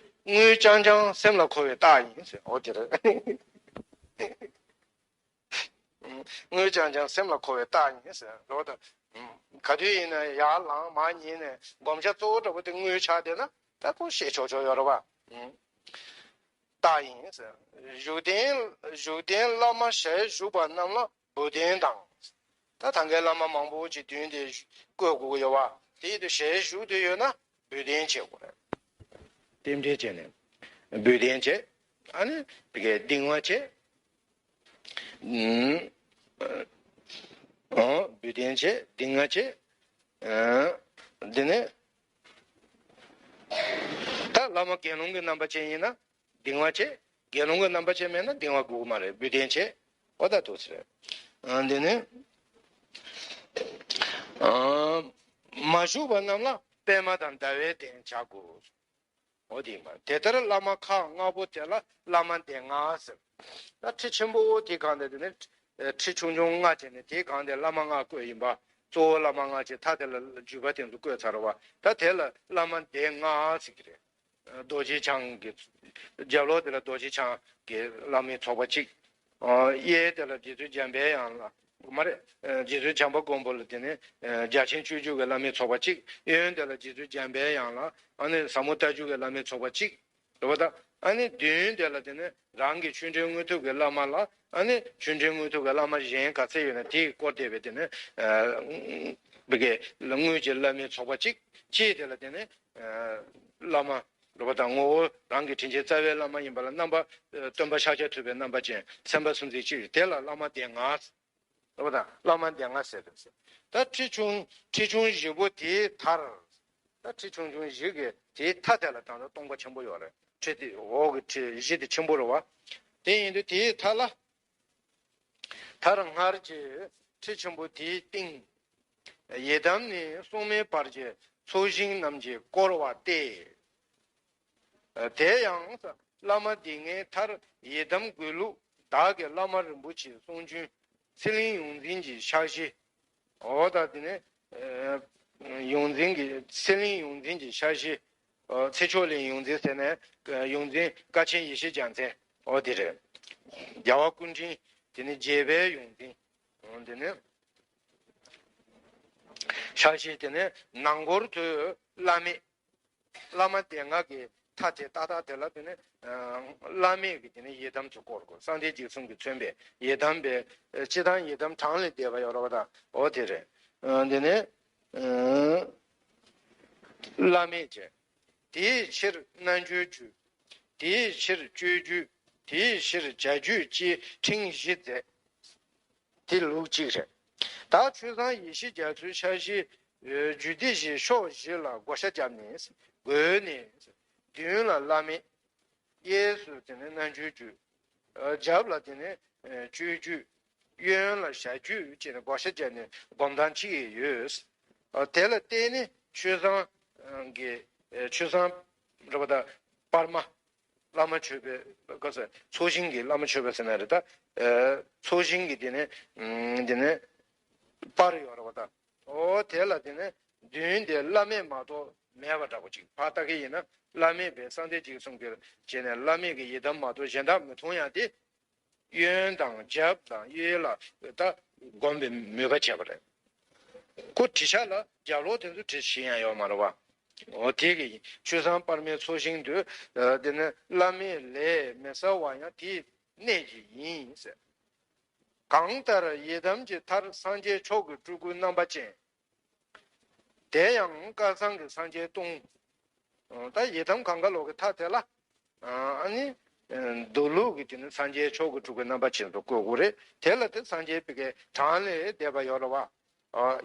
དངུལ་རྐྱང་རྐྱང་སེམས་ལ་འཁོར་བའི་རྟགས་ཡིན་ཟེར། འོ་དེ་རེད། དངུལ་རྐྱང་རྐྱང་སེམས་ལ་འཁོར་བའི་རྟགས་ཡིན་ཟེར་རོ། ད་ག་དུས་ཡིན་ན་ཡར་ལངས་མར་ཉལ་ནས་བསྒོམ་བྱ་གཙོ་བོ་འདྲ་པོ་དེ་དངུལ་ཆགས་བསྡད་ན་ད་ཁོ་བཤད་ཆོག་ཆོག་ཡོད་རེད་པ། རྟགས་ཡིན་ཟེར། བཞུགས་གདན། བཞུགས་གདན་བླ་མ་ཞལ་བཞུགས་པ་རྣམས་ལ་འབུལ་གདན་དང་། ད་ད་གའི་བླ་མ་མང་པོ་ཅིག་མདུན་དེ་བཀོད་དགོས་ཀྱི་ཡོད་པ། དེ་ཡིན་དུས་ཞལ་བཞུགས་དུས་ཡོད་ན་འབུལ་གདན་བྱེད་དགོས་རེད། རྟེན་འབྲེལ་བྱས་ནས་འབུལ་གདན་བྱས། ཨ་ནི་དེ་གའི་གདིང་བ་བྱས། ཨུམ། ཨོ། འབུལ་གདན་བྱས། གདིང་བ་བྱས། ཨ། འདི་ནས་ད་བླ་མ་དགེ་སློང་གི་རྣམ་པ་ཅན་ཡིན་ན། གདིང་བ་བྱས། དགེ་སློང་གི་རྣམ་པ་ཅན་མེད་ན་གདིང་བ་དགོས་ཀྱི་མ་རེད། འབུལ་གདན་བྱས། འོ་ད་འདུག་ཟེར། ཨ། འདི་ནི། ཨ། མ་བཞུགས་པ་རྣམས་ལ་པདྨ་དང་ཟླ་བའི་གདན་བྱ་དགོས། འོ་དེ་ཡིན་པ། དེ་ལྟར་བླ་མ་ཁག་ལྔ་པོ་དེ་ལ་བླ་མ་སྡེ་ལྔ་ཟེར། ད་ཁྲི་ཆེན་པོ་དེ་སྒང་དེ་དེ་ནི་ཁྲི་ཆུང་ཆུང་ལྔ་བྱས་ནས་དེའི་སྒང་དེ་བླ་མ་ལྔ་བཀོད་ཡིན་པ། གཙོ་བོ་བླ་མ་ལྔ་བྱས། མཐའ་དེ་ལ་བརྒྱུད་པ་དེ་ཚོ་བཀོད་ཚར་བ། ད་དེ་ལ་བླ་མ་སྡེ་ལྔ་ཟེར་གྱི་རེད། རྡོ་རྗེ་འཆང་གི། རྒྱབ་ལོགས་དེ་ལ་རྡོ་རྗེ་འཆང་གི་བླ་མའི་ཚོགས་པ་གཅིག་གཡས་དེ་ལ་རྗེ་བཙུན་འཇམ་པའི་དབྱངས་ལ། མ་རེད། རྗེ་བཙུན་བྱམས་པ་མགོན་པོ་ལ་དེ་ནས་རྒྱ་ཆེན་སྤྱོད་འཇུག་གི་བླ་མའི་ཚོགས་པ་གཅིག་གཡོན་དེ་ལ་རྗེ་བཙུན་འཇམ་པའི་དབྱངས་ལ། ཨ་ནི་ཟབ་མོ་ལྟ་བརྒྱུད་ཀྱི་བླ་མའི་ཚོགས་པ་གཅིག་རེད་པ་ད། ཨ་ནི་མདུན་དེ་ལ་དེ་ནས་རང་གི་ཆོས་འབྲེལ་དངོས་གྲུབ་ཀྱི་བླ་མ་ལ། ཨ་ནི་ཆོས་འབྲེལ་དངོས་གྲུབ་ཀྱི་བླ་མ་གཞན་ག་ཚད་ཡོད་ན་དེས་བསྐོར་བསྡད་པའི་དེ་ནས། ཨ། བི་གའི་དངུལ་གྱི་བླ་མའི་ཚོགས་པ་གཅིག་དཀྱིལ་དེ་ལ་དེ་ནས། ཨ། བླ་མ་རེད་པ་ད། ངོ་བོ་རང་གི་དྲིན་ཅན་རྩ་བའི་བླ་མ་ཡིན་པ་ལ་རྣམ་པ། ཨ། སྟོན་པ་ཤཱཀྱ་ཐུབ་པའི་རྣམ་པ་ཅན་སེམས་དཔའ་སུམ་བརྩེགས་གཅིག་དེ་ལ་བླ་མ་སྡེ་ལྔ། རེད་པ། ད་བླ་མ་སྡེ་ལྔ་ཟེར་བས། ད་ཁྲི་ཆུང་ཁྲི་ཆུང་བཞི་པོ་དེའི་མཐར། ད་ཁྲི་ཆུང་ཆུང་བཞི་གི་དེའི་མཐའ་དེ་ལ་ད་ལྟ་སྟོང་པ་ཆེན་པོ་ཡོད་རེད། ཁྲི་དེ་འོག་གི་ཁྲི་བཞི་དེ་ཆེན་པོ་རེད་པ། དེ་ཡིན་དུས་དེའི་མཐའ་ལ། མཐར་སྔར་གྱི་ཁྲི་ཆེན་པོ་དེའི་སྟེང་། ཡི་དམ་ནི་སྲུང་མའི་བར་གྱི་ཚོགས་ཞིང་རྣམས་ཀྱིས་བསྐོར་བ་སྟེ། དེ་ཡང་བླ་མ་སྡེ་ལྔའི་མཐར་ཡི་དམ་དགོས་ལུགས་བདག་གི་བླ་མ་རིན་པོ་ཆེའི་གསུང་རྒྱུན་ཚེ་གླིང་ཡོངས་འཛིན་གྱི་ཕྱག་བཞེས། འོ་ད་དེ་ནས་ཡོངས་འཛིན་གྱི་ཚེ་གླིང་ཡོངས་འཛིན་གྱི་ཕྱག་བཞེས། ཚེ་མཆོག་གླིང་ཡོངས་འཛིན་ཟེར་ནས་ཡོངས་འཛིན་དཀའ་ཆེན་ཡེ་ཤེས་རྒྱལ་མཚན། འོ་དེ་རེད། རྒྱལ་བ་སྐུ་ཕྲེང་དེ་ནས་བརྒྱད་པའི་ཡོངས་འཛིན། འོ་དེ་ནས་ཕྱག་བཞེས་དེ་ནས་ནང་སྐོར་དུ་བླ་མེད། བླ་མ་སྡེ་ལྔ་གི་མཐའ་དེ་ཏག་ཏག་དེ་ལ་དེ་ནས་བླ་མེད་ཀྱི་དེ་ནས་ཡི་དམ་གྱིས་བསྐོར་དགོས། སངས་རྒྱས་འཇིགས་གསུམ་གྱིས་མཚོན་པའི་ཡི་དམ་པའི་སྤྱི་དང་ཡི་དམ་གྲངས་ལས་འདས་པ་ཡོད་རེད་པ། ད་འོ་དེ་རེད། དེ་ནས་བླ་མེད་ཅེས། དེའི་ཕྱིར་རྣལ་འབྱོར་རྒྱུད། དེའི་ཕྱིར་སྤྱོད་རྒྱུད། དེའི་ཕྱིར་བྱ་རྒྱུད་ཅེས་ཕྲེང་བཞི་མཛད། དེ་ལུགས་གཅིག་རེད། ད་ཆོས་བཟང་ཡེ་ཤེས་རྒྱ་མཚོའི་ཕྱག་བཞེས་རྒྱུད་སྡེ་བཞི་ཕྱོགས་བཞི་ལ་བགོ་བཤའ་བརྒྱབ་ནས། བགོས་ནས། མདུན་ལ་བླ་མེད། གཡས་སུ་དེ་ནས་རྣལ་འབྱོར་རྒྱུད། རྒྱབ་ལ་དེ་ནས་སྤྱོད་རྒྱུད། གཡོན་ལ་བྱ་རྒྱུད་ཅེས་ནས་བགོ་བཤའ་བརྒྱབ་ནས་སྒོམ་སྟངས་གཅིག་ཡོད། དེ་ལ་བརྟེན་ནས་ཆོས་བཟང་གི་ཆོས་བཟང་རེད་པ། ད་སྤར་མ། བླ་མ་མཆོད་པའི་སྐབས་སུ་ཚོགས་ཞིང་གི་བླ་མ་མཆོད་པ་ཟེར་ན་རེད། ད་ཚོགས་ཞིང་གི་དེ་ནས་དེ་ནས་སྤར་ཡོད་རེད་པ། ད་འོ་དེ་ལ་དེ་ནས་མདུན་དེ་བླ་མེད་མ་གཏོགས་མེད་པ་འདྲ་པོ་ཅིག་ཕར་ལྟ་གི་ཡིན་ན་བླ་མེད་པའི་སངས་རྒྱས་འཇིགས་གསུམ་གྱི་བྱས་ནས་བླ་མེད་ཀྱི་ཡི་དམ་མ་གཏོགས་གཞན་དག་མི་མཐོང་ཡ་དེ། གཡོན་དང་རྒྱབ་དང་གཡས་ལ་ད་སྒོམ་པའི་མོས་པ་བྱས་པ་རེད། ཁོ་བྲིས་ཤག་ལ་རྒྱབ་ལོགས་དེ་ཚོ་བྲིས་ཤེས་ཡ་ཡོད་མ་རེད་པ། འོ་དེ་གི་ཆོས་བཟང་སྤར་མའི་ཚོགས་ཞིང་དུ། དེ་ནས་བླ་མེད་ལས་མི་གསལ་བ་ཡང་དེའི་གནད་ཀྱིས་ཡིན་ཟེར། གང་ལྟར་ཡི་དམ་གྱི་མཐར་སངས་རྒྱས་མཆོག་གི་སྤྲུལ་སྐུ་རྣམ་པ་ཅན། དེ་ཡང་བསྐལ་བཟང་གི་སངས་རྒྱས་སྟོང་། ད་ཡི་དམ་གངྒཱ་ལོག་གི་མཐའ་དེ་ལ། ཨ་ནི། མདོ་ལུགས་ཀྱི་དེ་ནི་སངས་རྒྱས་མཆོག་གི་སྤྲུལ་སྐུ་རྣམ་པ་ཅན་དུ་བཀོད་དགོས་རེད། དེ་ལ་དེ་སངས་རྒྱས་པའི་གི་གྲངས་ལས་འདས་པ་ཡོད་རེད་པ།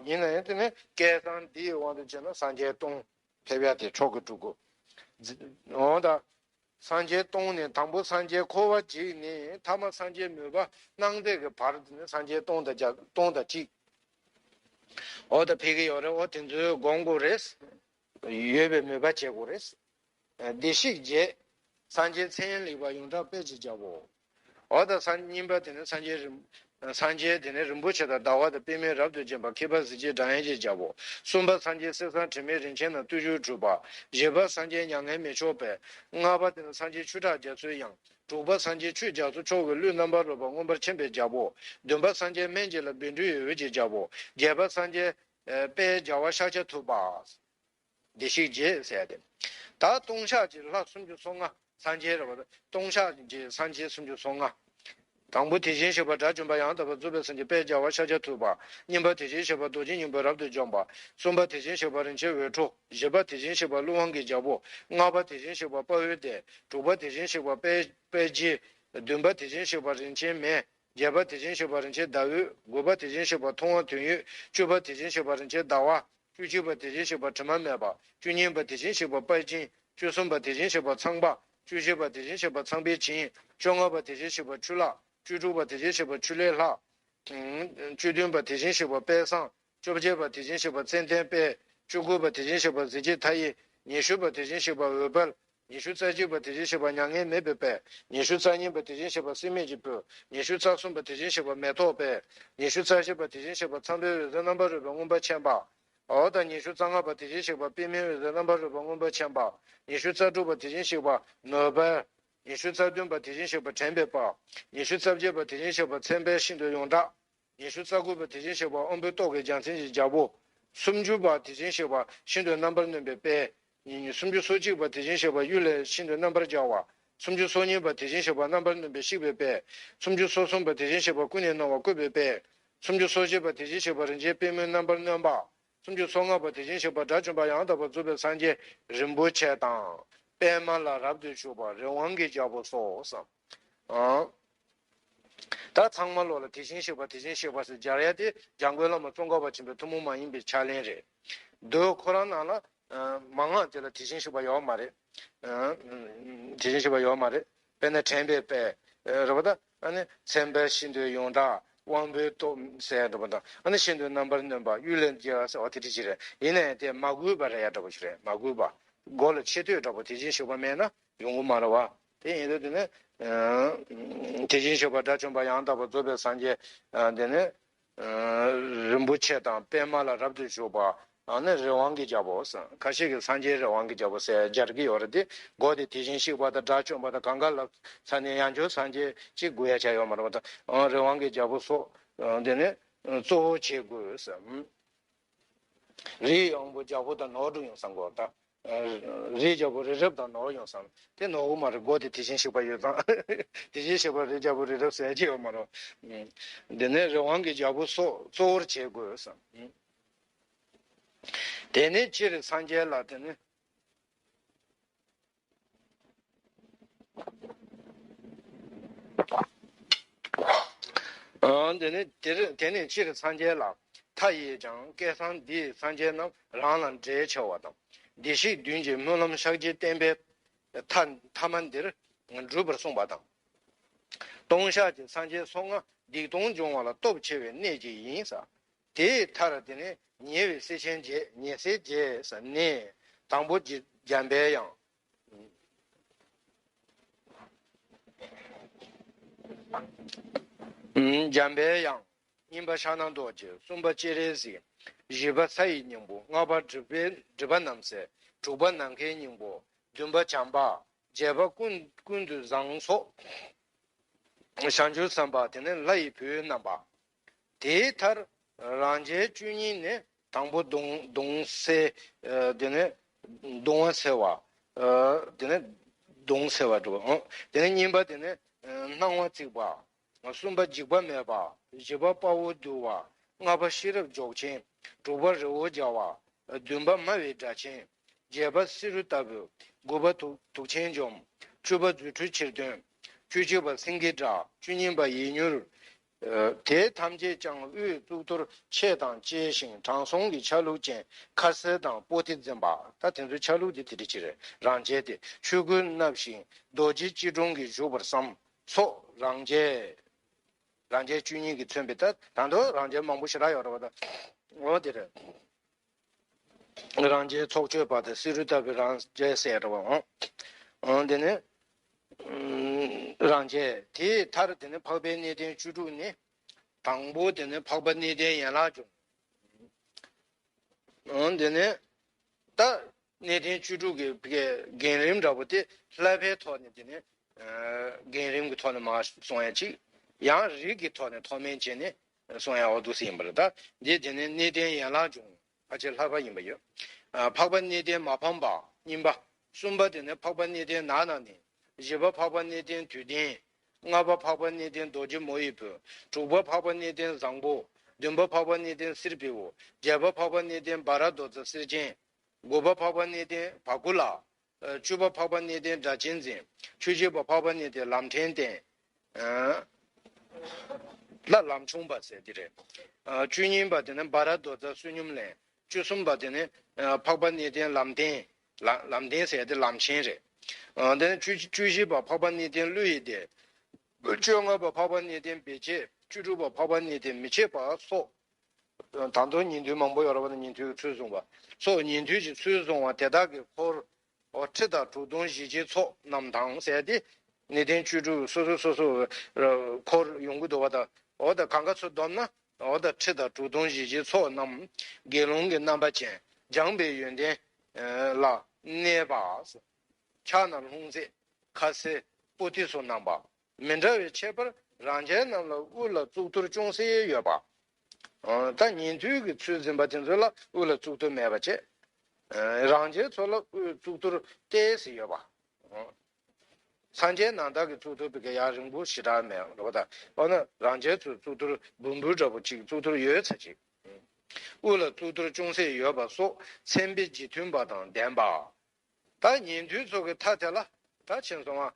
ཡིན་ན་ཡང་དེ་ནི་བསྐལ་བཟང་འདིའི་དབང་དུ་བྱས་ན་སངས་རྒྱས་སྟོང་ཕེབས་ཡ་དེ་མཆོག་གི་སྤྲུལ་སྐུ། འོ་ད། སངས་རྒྱས་སྟོང་ནས་དང་པོ་སངས་རྒྱས་འཁོར་བ་འཇིག་ནས་ཐ་མ་སངས་རྒྱས་མོས་པ་སྣང་མཛད་ཀྱི་བར་དུ་ནི་སངས་རྒྱས་སྟོང་དང་བརྒྱ་སྟོང་དང་གཅིག་འོ་ད་ཕེབས་ཀྱི་ཡོད་རེད། འོ་དེ་ཚོའི་སྒོམ་དགོས་རེད། ཡོད་པའི་མོས་པ་བྱེད་དགོས་རེད། བདེ་གཤེགས་རྗེ། སངས་རྒྱས་མཚན་ལེགས་པར་ཡོངས་གྲགས་དཔལ་གྱི་རྒྱལ་པོ། འོ་ད་སངས་གཉིས་པ་དེ་ནི་སངས་རྒྱས་རིན། སངས་རྒྱས་དེ་ནི་རིན་པོ་ཆེ་དང་ཟླ་བ་དང་པདྨས་རབ་ཏུ་བརྒྱན་པ་མཁས་པ་གཟི་བརྗིད་སྒྲ་དབྱངས་ཀྱི་རྒྱལ་པོ། གསུམ་པ་སངས་རྒྱས་གསེར་སྲང་དྲི་མེད་རིན་ཆེན་དང་བརྟུལ་ཞུགས་གྲུབ་པ། བཞི་པ་སངས་རྒྱས་མྱ་ངན་མི་ཆོག་པའི། ལྔ་པ་དེ་ནི་སངས་རྒྱས་ཆོས་གྲགས་རྒྱ་མཚོའི་དབྱངས། དྲུག་པ་སངས་རྒྱས་ཆོས་རྒྱ་མཚོ་མཆོག་གི་གླུད་རྣམ་པར་རོལ་པ་མངོན་པར་མཁྱེན་པའི་རྒྱལ་པོ། བདུན་པ་སངས་རྒྱས་སྨན་གྱི་བླ་བཻ་ཌཱུརྱའི་འོད་ཀྱི་རྒྱལ་པོ། བརྒྱད་པ་སངས་རྒྱས་དཔལ་རྒྱལ་བ་ཤཱཀྱ་ཐུབ་པ། བདེ་གཤེགས་རྗེ་ཟེར་ཏེ། ད་ལྟུང་བཤགས་ཀྱི་ལྷ་སུམ་ཅུ་སོ་ལྔ་སངས་རྒྱས་རེད་པ། ལྟུང་བཤགས་ཀྱི་སངས་རྒྱས་སུམ་ཅུ་སོ་ལྔ། དང་པོ་དེ་བཞིན་གཤེགས་པ་དགྲ་བཅོམ་པ་ཡང་དག་པར་རྫོགས་པའི་སངས་རྒྱས་དཔལ་རྒྱལ་བ་ཤཱཀྱ་ཐུབ་པ། གཉིས་པ་དེ་བཞིན་གཤེགས་པ་རྡོ་རྗེ་སྙིང་པོ་རབ་ཏུ་འཇོམས་པ། གསུམ་པ་དེ་བཞིན་གཤེགས་པ་རིན་ཆེན་འོད་འཕྲོ། བཞི་པ་དེ་བཞིན་གཤེགས་པ་ཀླུ་དབང་གི་རྒྱལ་པོ། ལྔ་པ་དེ་བཞིན་གཤེགས་པ་དཔའ་བོའི་སྡེ། དྲུག་པ་དེ་བཞིན་གཤེགས་པ་དཔལ་དཔལ་དགྱེས། བདུན་པ་དེ་བཞིན་གཤེགས་པ་རིན་ཆེན་མེ། བརྒྱད་པ་དེ་བཞིན་གཤེགས་པ་རིན་ཆེན་ཟླ་འོད། དགུ་པ་དེ་བཞིན་གཤེགས་པ་མཐོང་བ་དོན་ཡོད། བཅུ་པ་དེ་བཞིན་གཤེགས་པ་རིན་ཆེན་ཟླ་བ། བཅུ་གཅིག་པ་དེ་བཞིན་གཤེགས་པ་དྲི་མ་མེད་པ། བཅུ་གཉིས་པ་དེ་བཞིན་གཤེགས་པ་དཔལ་ཆེན། བཅུ་གསུམ་པ་དེ་བཞིན་གཤེགས་པ་ཚངས་པ། བཅུ་བཞི་པ་དེ་བཞིན་གཤེགས་པ་ཚངས་པའི་བྱིན། བཅོ་ལྔ་པ་དེ་བཞིན་གཤེགས་པ་ཆུ་ལྷ། བཅུ་དྲུག་པ་དེ་བཞིན་གཤེགས་པ་ཆུ་ལྷའི་ལྷ། བཅུ་བདུན་པ་དེ་བཞིན་གཤེགས་པ་དཔལ་བཟང་། བཅོ་བརྒྱད་པ་དེ་བཞིན་གཤེགས་པ་ཙནྡན་དཔལ། བཅུ་དགུ་པ་དེ་བཞིན་གཤེགས་པ་གཟི་བརྗིད་མཐའ་ཡས། ཉི་ཤུ་པ་དེ་བཞིན་གཤེགས་པ་འོད་དཔལ། ཉི་ཤུ་རྩ་གཅིག་པ་དེ་བཞིན་གཤེགས་པ་མྱ་ངན་མེད་པའི་དཔལ། ཉི་ཤུ་རྩ་གཉིས་པ་དེ་བཞིན་གཤེགས་པ་སྲེད་མེད་ཀྱི་བུ། ཉི་ཤུ་རྩ་གསུམ་པ་དེ་བཞིན་གཤེགས་པ་མེ་ཏོག་དཔལ། ཉི་ཤུ་རྩ་བཞི་པ་དེ་བཞིན་གཤེགས་པ་ཚངས་པའི་འོད་ཟེར་རྣམ་པར་རོལ་པའི་མངོན་པར་མཁྱེན་པ། འོ་ད་ཉི་ཤུ་རྩ་ལྔ་པ་དེ་བཞིན་གཤེགས་པ་པདྨའི་འོད་ཟེར་རྣམ་པར་རོལ་པའི་མངོན་པར་མཁྱེན་པ། ཉི་ཤུ་རྩ་དྲུག་པ་དེ་བཞིན་གཤེགས་པ་ནོར་དཔལ། ཉི་ཤུ་རྩ་བདུན་པ་དེ་བཞིན་གཤེགས་པ་དྲན་པའི་དཔལ། ཉི་ཤུ་རྩ་བརྒྱད་པ་དེ་བཞིན་གཤེགས་པ་མཚན་དཔལ་ཤིན་ཏུ་ཡོངས་གྲགས། ཉི་ཤུ་རྩ་དགུ་པ་དེ་བཞིན་གཤེགས་པ་དབང་པོའི་ཏོག་གི་རྒྱལ་མཚན་གྱི་རྒྱལ་པོ། སུམ་ཅུ་པ་དེ་བཞིན་གཤེགས་པ་ཤིན་ཏུ་རྣམ་པར་གནོན་པའི་དཔལ། ཉིན་སུམ་ཅུ་སོ་གཅིག་པ་དེ་བཞིན་གཤེགས་པ་གཡུལ་ལས་ཤིན་ཏུ་རྣམ་པར་རྒྱལ་བ། སུམ་ཅུ་སོ་གཉིས་པ་དེ་བཞིན་གཤེགས་པ་རྣམ་པར་གནོན་པའི་གཤེགས་པའི་དཔལ། སུམ་ཅུ་སོ་གསུམ་པ་དེ་བཞིན་གཤེགས་པ་ཀུན་ནས་སྣང་བ་བཀོད་པའི་དཔལ། སུམ་ཅུ་སོ་བཞི་པ་དེ་བཞིན་གཤེགས་པ་རིན་ཆེན་པདྨོའི་རྣམ་པར་གནོན་པ། སུམ་ཅུ་སོ་ལྔ་པ་དེ་བཞིན་གཤེགས་པ་དགྲ་བཅོམ་པ་ཡང་དག་པར་རྫོགས་པའི་སངས་རྒྱས་རིན་པོ་ཆེ་དང་། པདྨ་ལ་རབ་ཏུ་བཞུགས་པ་རི་དབང་གི་རྒྱལ་པོ་སོགས་སམ། ཨང་། ད་ཚང་མ་ལོག་ལ་དེ་བཞིན་གཤེགས་པ་དེ་བཞིན་གཤེགས་པ་ཟེར་སྦྱར་ཡ་དེ་འཇམ་མགོན་བླ་མ་ཙོང་ཁ་པ་ཆེན་པོའི་ཐུན་མོང་མ་ཡིན་པའི་ཕྱག་ལེན་རེད། མདོ་ཁོ་རང་ནང་ལ་མན་ངག་དེ་ལ་དེ་བཞིན་གཤེགས་པ་ཡོད་མ་རེད། དེ་བཞིན་གཤེགས་པ་ཡོད་མ་རེད། དཔེར་ན་དྲན་པའི་དཔལ་རེད་པ། ད་ཨ་ནི་མཚན་དཔལ་ཤིན་ཏུ་ཡོངས་གྲགས་དབང་པོའི་སྟོབས་ཟེར་རེད་པ། ད་ཨ་ནི་ཤིན་ཏུ་རྣམ་པར་གནོན་པ་གཡུལ་ལས་རྒྱལ་བ་ཟེར་བ་དེ་འདྲ་ཅིག་རེད། ཡིན་ནའི་དེ་མ་གུས་པ་རེད་ཡ་འདྲ་པོ་ཞིག་རེད། མ་གུས་པ། མགོ་ལ་ཆེ་བསྟོད་འདྲ་པོ་དེ་བཞིན་གཤེགས་པ་མེད་ན་ཡོང་གི་མ་རེད་བ། དེ་ཡིན་དུས་དེ་ནི་དེ་བཞིན་གཤེགས་པ་དགྲ་བཅོམ་པ་ཡང་དག་པར་རྫོགས་པའི་སངས་རྒྱས་དེ་ནི། རིན་པོ་ཆེ་དང་པདྨ་ལ་རབ་ཏུ་བཞུགས་པ། ཨ་ནི་རི་དབང་གི་རྒྱལ་པོ་ཟེར། ཁ་ཤས་ཀྱིས་སངས་རྒྱས་རི་དབང་གི་རྒྱལ་པོ་ཟེར་སྦྱར་གྱི་ཡོད་རེད་དེ། མགོ་དེ་དེ་བཞིན་གཤེགས་པ་དང་དགྲ་བཅོམ་པ་དང་གང་ག་ལ་ས་ནས་ཡང་བསྐྱར་སངས་རྒྱས་གཅིག་དགོས་ཡ་ཆ་ཡོད་མ་རེད་པ། ད་རི་དབང་གི་རྒྱལ་པོ་སོགས་དེ་ནི་གཙོ་བོ་བྱེད་དགོས་ཟེར། རིའི་དབང་པོ་རྒྱལ་པོ་དང་ནོར་འགྲོ་ཡོང་བསམ་གོ་ད། རིའི་རྒྱལ་པོ་རི་རབ་དང་ནོར་ཡོང་བསམ། དེ་ནོར་གི་མ་རེད། མགོ་དེ་དེ་བཞིན་གཤེགས་པ་ཡོད་ཙང་། དེ་བཞིན་གཤེགས་པ་རིའི་རྒྱལ་པོ་རི་རབ་ཟེར་གྱི་ཡོད་མ་རེད། འདི་ནི་རི་དབང་གི་རྒྱལ་པོ་སོགས་གཙོ་བོར་བྱེད་དགོས་སམ། དེ་ནས་སྤྱིར་སངས་རྒྱས་ལ་དེ་ནི། འདི་ནི་དེ་དེ་ནས་སྤྱིར་སངས་རྒྱས་ལ། མཐའ་ཡས་ཀྱང་བསྐལ་བཟང་འདིའི་སངས་རྒྱས་རྣམས་རང་ལ་འབྲེལ་ཆེ་བ་དང་། བདེ་གཤེགས་བདུན་གྱི་སྨོན་ལམ་ཕྱག་རྒྱའི་བསྟན་པའི་མཐའ་མཐའ་མ་འདིར་འགྲུབ་པར་གསུངས་པ་དང་། སྟོང་བཤགས་ཀྱི་སངས་རྒྱས་སོ་ལྔ་སྡིག་སྟོང་སྦྱོང་བ་ལ་སྟོབས་ཆེ་བའི་གནད་ཀྱིས་ཡིན་ས། དེའི་མཐར་དེ་ནས་ཉེ་བའི་སྲས་ཆེན་བརྒྱད། ཉེ་སྲས་བརྒྱད་ཟེར་ནས། དང་པོ་འཇམ་པའི་དབྱངས། འཇམ་པའི་དབྱངས། གཉིས་པ་ཕྱག་ན་རྡོ་རྗེ། གསུམ་པ་སྤྱན་རས་གཟིགས། བཞི་པ་ས་ཡི་སྙིང་པོ། ལྔ་པ་སྒྲིབ་པའི་སྒྲིབ་པ་རྣམ་སེལ། དྲུག་པ་ནམ་མཁའི་སྙིང་པོ། བདུན་པ་བྱམས་པ། བརྒྱད་པ་ཀུན་ཀུན་ཏུ་བཟང་སོགས། བྱང་ཆུབ་སེམས་དཔའ་དེ་ནི་ལྷ་ཡི་བུའི་རྣམ་པ། དེའི་མཐར་རང་རྒྱལ་བཅུ་གཉིས་ནི། དང་པོ་གདུང་གདུང་སེལ། དེ་ནས་གདུང་བ་སེལ་བ། དེ་ནས་གདུང་སེལ་བ་འགྲོ། དེ་ནས་གཉིས་པ་དེ་ནས་སྣང་བ་རྩིག་པ། གསུམ་པ་འཇིགས་པ་མེད་པ། བཞི་པ་དཔའ་བོ་འདུལ་བ། ལྔ་པ་ཤེས་རབ་འཇོག་ཆེན། དྲུག་པ་རི་བོ་རྒྱལ་བ། བདུན་པ་སྨྲ་བའི་སྒྲ་ཆེན། བརྒྱད་པ་བསེ་རུ་ལྟ་བུ། དགུ་པ་དུག་དུག་ཆེན་འཇོམས། བཅུ་པ་རྫུ་འཕྲུལ་ཕྱིར་སྟོན། བཅུ་གཅིག་པ་སེང་གེའི་སྒྲ། བཅུ་གཉིས་པ་ཡིད་མྱུར། དེ་ཐམས་ཅད་ཀྱང་དབུའི་གཙུག་ཏོར་ཆས་དང་བཅས་ཤིང་དྲང་སྲོང་གི་ཆ་ལུགས་ཅན་ཁ་ཟས་དང་པོ་ཏི་འཛིན་པ། ད་དེ་ཚོའི་ཆ་ལུགས་དེ་དེ་འདྲ་ཅིག་རེད། རང་རྒྱལ་དེ་ཆོས་སྐུར་མནབས་ཤིང་རྡོ་རྗེ་སྐྱིལ་ཀྲུང་གིས་བཞུགས་པར་བསམ། སོགས་རང་རྒྱལ། རང་རྒྱལ་བཅུ་གཉིས་ཀྱིས་མཚོན་པའི་ད་ད་དུང་རང་རྒྱལ་མང་པོ་ཞེ་དྲག་ཡོད་རེད་བ། ད་འོ་དེ་རེད། རང་རྒྱལ་ཚོགས་སྤྱོད་པ་དང་བསེ་རུ་ལྟ་བུའི་རང་རྒྱལ་ཟེར་རེད་བ། འོང་། འོང་དེ་ནི། རང་རྒྱལ་དེའི་མཐར་དེ་ནི་འཕགས་པའི་གནས་བརྟན་བཅུ་དྲུག་ནི། དང་པོ་དེ་ནི་འཕགས་པ་གནས་བརྟན་ཡན་ལག་འབྱུང་། འོང་དེ་ནི། ད་གནས་བརྟན་བཅུ་དྲུག་གི་བརྒྱུད་རིམ་འདྲ་པོ་དེ་བསླབ་པའི་ཐོག་ནས་དེ་ནི། བརྒྱུད་རིམ་གྱི་ཐོག་ནས་མར་གསུང་ཡ་གཅིག་ཡང་རིགས་ཀྱི་ཐོག་ནས་མཐོ་དམན་བྱས་ནས་གསུང་ཡ་འོ་འདུག་སེ་ཡིན་པ་རེད། ད་འདི་དེ་ནི་གནས་བརྟན་ཡན་ལག་འབྱུང་། ཕལ་ཆེར་ལྷག་པ་ཡིན་པ་ཡོད། ཨ། འཕགས་པ་གནས་བརྟན་མ་ཕམ་པ་གཉིས་པ། གསུམ་པ་དེ་ནི་འཕགས་པ་གནས་བརྟན་ནགས་ན་ནི། བཞི་པ་འཕགས་པ་གནས་བརྟན་དུས་ལྡན། ལྔ་པ་འཕགས་པ་གནས་བརྟན་རྡོ་རྗེ་མོ་ཡི་བུ། དྲུག་པ་འཕགས་པ་གནས་བརྟན་བཟང་པོ། བདུན་པ་འཕགས་པ་གནས་བརྟན་གསེར་བེའུ། བརྒྱད་པ་འཕགས་པ་གནས་བརྟན་བ་ར་རྡོ་རྩ་གསེར་ཆེན། དགུ་པ་འཕགས་པ་གནས་བརྟན་བ་ཀུ་ལ། བཅུ་པ་འཕགས་པ་གནས་བརྟན་སྒྲ་གཅན་འཛིན། བཅུ་གཅིག་པ་འཕགས་པ་གནས་བརྟན་ལམ་ཕྲན་བརྟན། ལ་ལམ་ཆུང་པ་ཟེར་དེ་རེད། བཅུ་གཉིས་པ་དེ་ནི་བ་ར་རྡོ་རྩ་བསོད་སྙོམས་ལེན། བཅུ་གསུམ་པ་དེ་ནི་འཕགས་པ་གནས་བརྟན་ལམ་བརྟན། ལམ་བརྟན་ཟེར་དེ་ལམ་ཆེན་རེད། དེ་ནི་བཅུ་བཅུ་བཞི་པ་འཕགས་པ་གནས་བརྟན་ཀླུ་ཡི་སྡེ། བཅོ་ལྔ་པ་འཕགས་པ་གནས་བརྟན་བེ་བྱེད། བཅུ་དྲུག་པ་འཕགས་པ་གནས་བརྟན་མི་ཕྱེད་པ་སོགས། ད་དུང་ཉན་ཐོས་མང་པོ་ཡོད་རེད་བ། ད་ཉན་ཐོས་ཀྱི་ཚུལ་བཟུང་བ་སོགས་ཉན་ཐོས་ཀྱི་ཚུལ་བཟུང་བ་དེ་དག་གི་འཁོར། འོ་ཁྲི་དང་དྲུག་སྟོང་བཞི་བརྒྱའི་ཚོགས་རྣམས་དང་ཟེར་ཏེ། གནས་བརྟན་བཅུ་དྲུག་སོ་སོ་སོ་སོ་འཁོར་ཡོང་གི་འདུག་བ། ད་འོ་ད་གང་ག་ཚོ་བསྡོམས་ན་འོ་ད་ཁྲི་དང་དྲུག་སྟོང་བཞི་བརྒྱའི་ཚོགས་རྣམས་དགེ་སློང་གི་རྣམ་པ་ཅན་སྦྱངས་པའི་ཡོན་ཏན་ལ་གནས་པ། ཕྱག་ན་ལྷུང་བཟེད་ཁ་ཟས་པོ་ཏི་སོགས་བསྣམས་པ། མི་འདྲ་བའི་ཁྱད་པར་རང་རྒྱལ་རྣམས་ལ་དབུ་ལ་གཙུག་ཏོར་ཅུང་ཟད་ཡོད་པ། ད་ཉན་ཐོས་ཀྱི་ཚུལ་འཛིན་པ་དེ་ཚོ་ལ་དབུ་ལ་གཙུག་ཏོར་མེད་པ་བྱས། རང་རྒྱལ་ཚོ་ལ་དབུ་གཙུག་ཏོར་ཏོག་ཙམ་ཡོད་པ། སངས་རྒྱས་རྣམ་དག་གི་གཙུག་ཏོར་བི་ག་ཡང་རིང་པོ་ཞེ་དྲག་མེད་རེད་བ། ད་འོ་ན་རང་རྒྱལ་ཚོའི་གཙུག་ཏོར་འབུར་འབུར་འདྲ་པོ་ཅིག་གཙུག་ཏོར་ཡོད་ཚ་ཅིག་དབུ་ལ་གཙུག་ཏོར་ཅུང་ཟད་ཡོད་པ་སོགས་མཚན་དཔེ་རྗེས་མཐུན་པ་དང་ལྡན་པ། ད་ཉན་ཐོས་ཚོ་གི་མཐའ་དེ་ལ་ད་ཕྱིན་སོང་བ།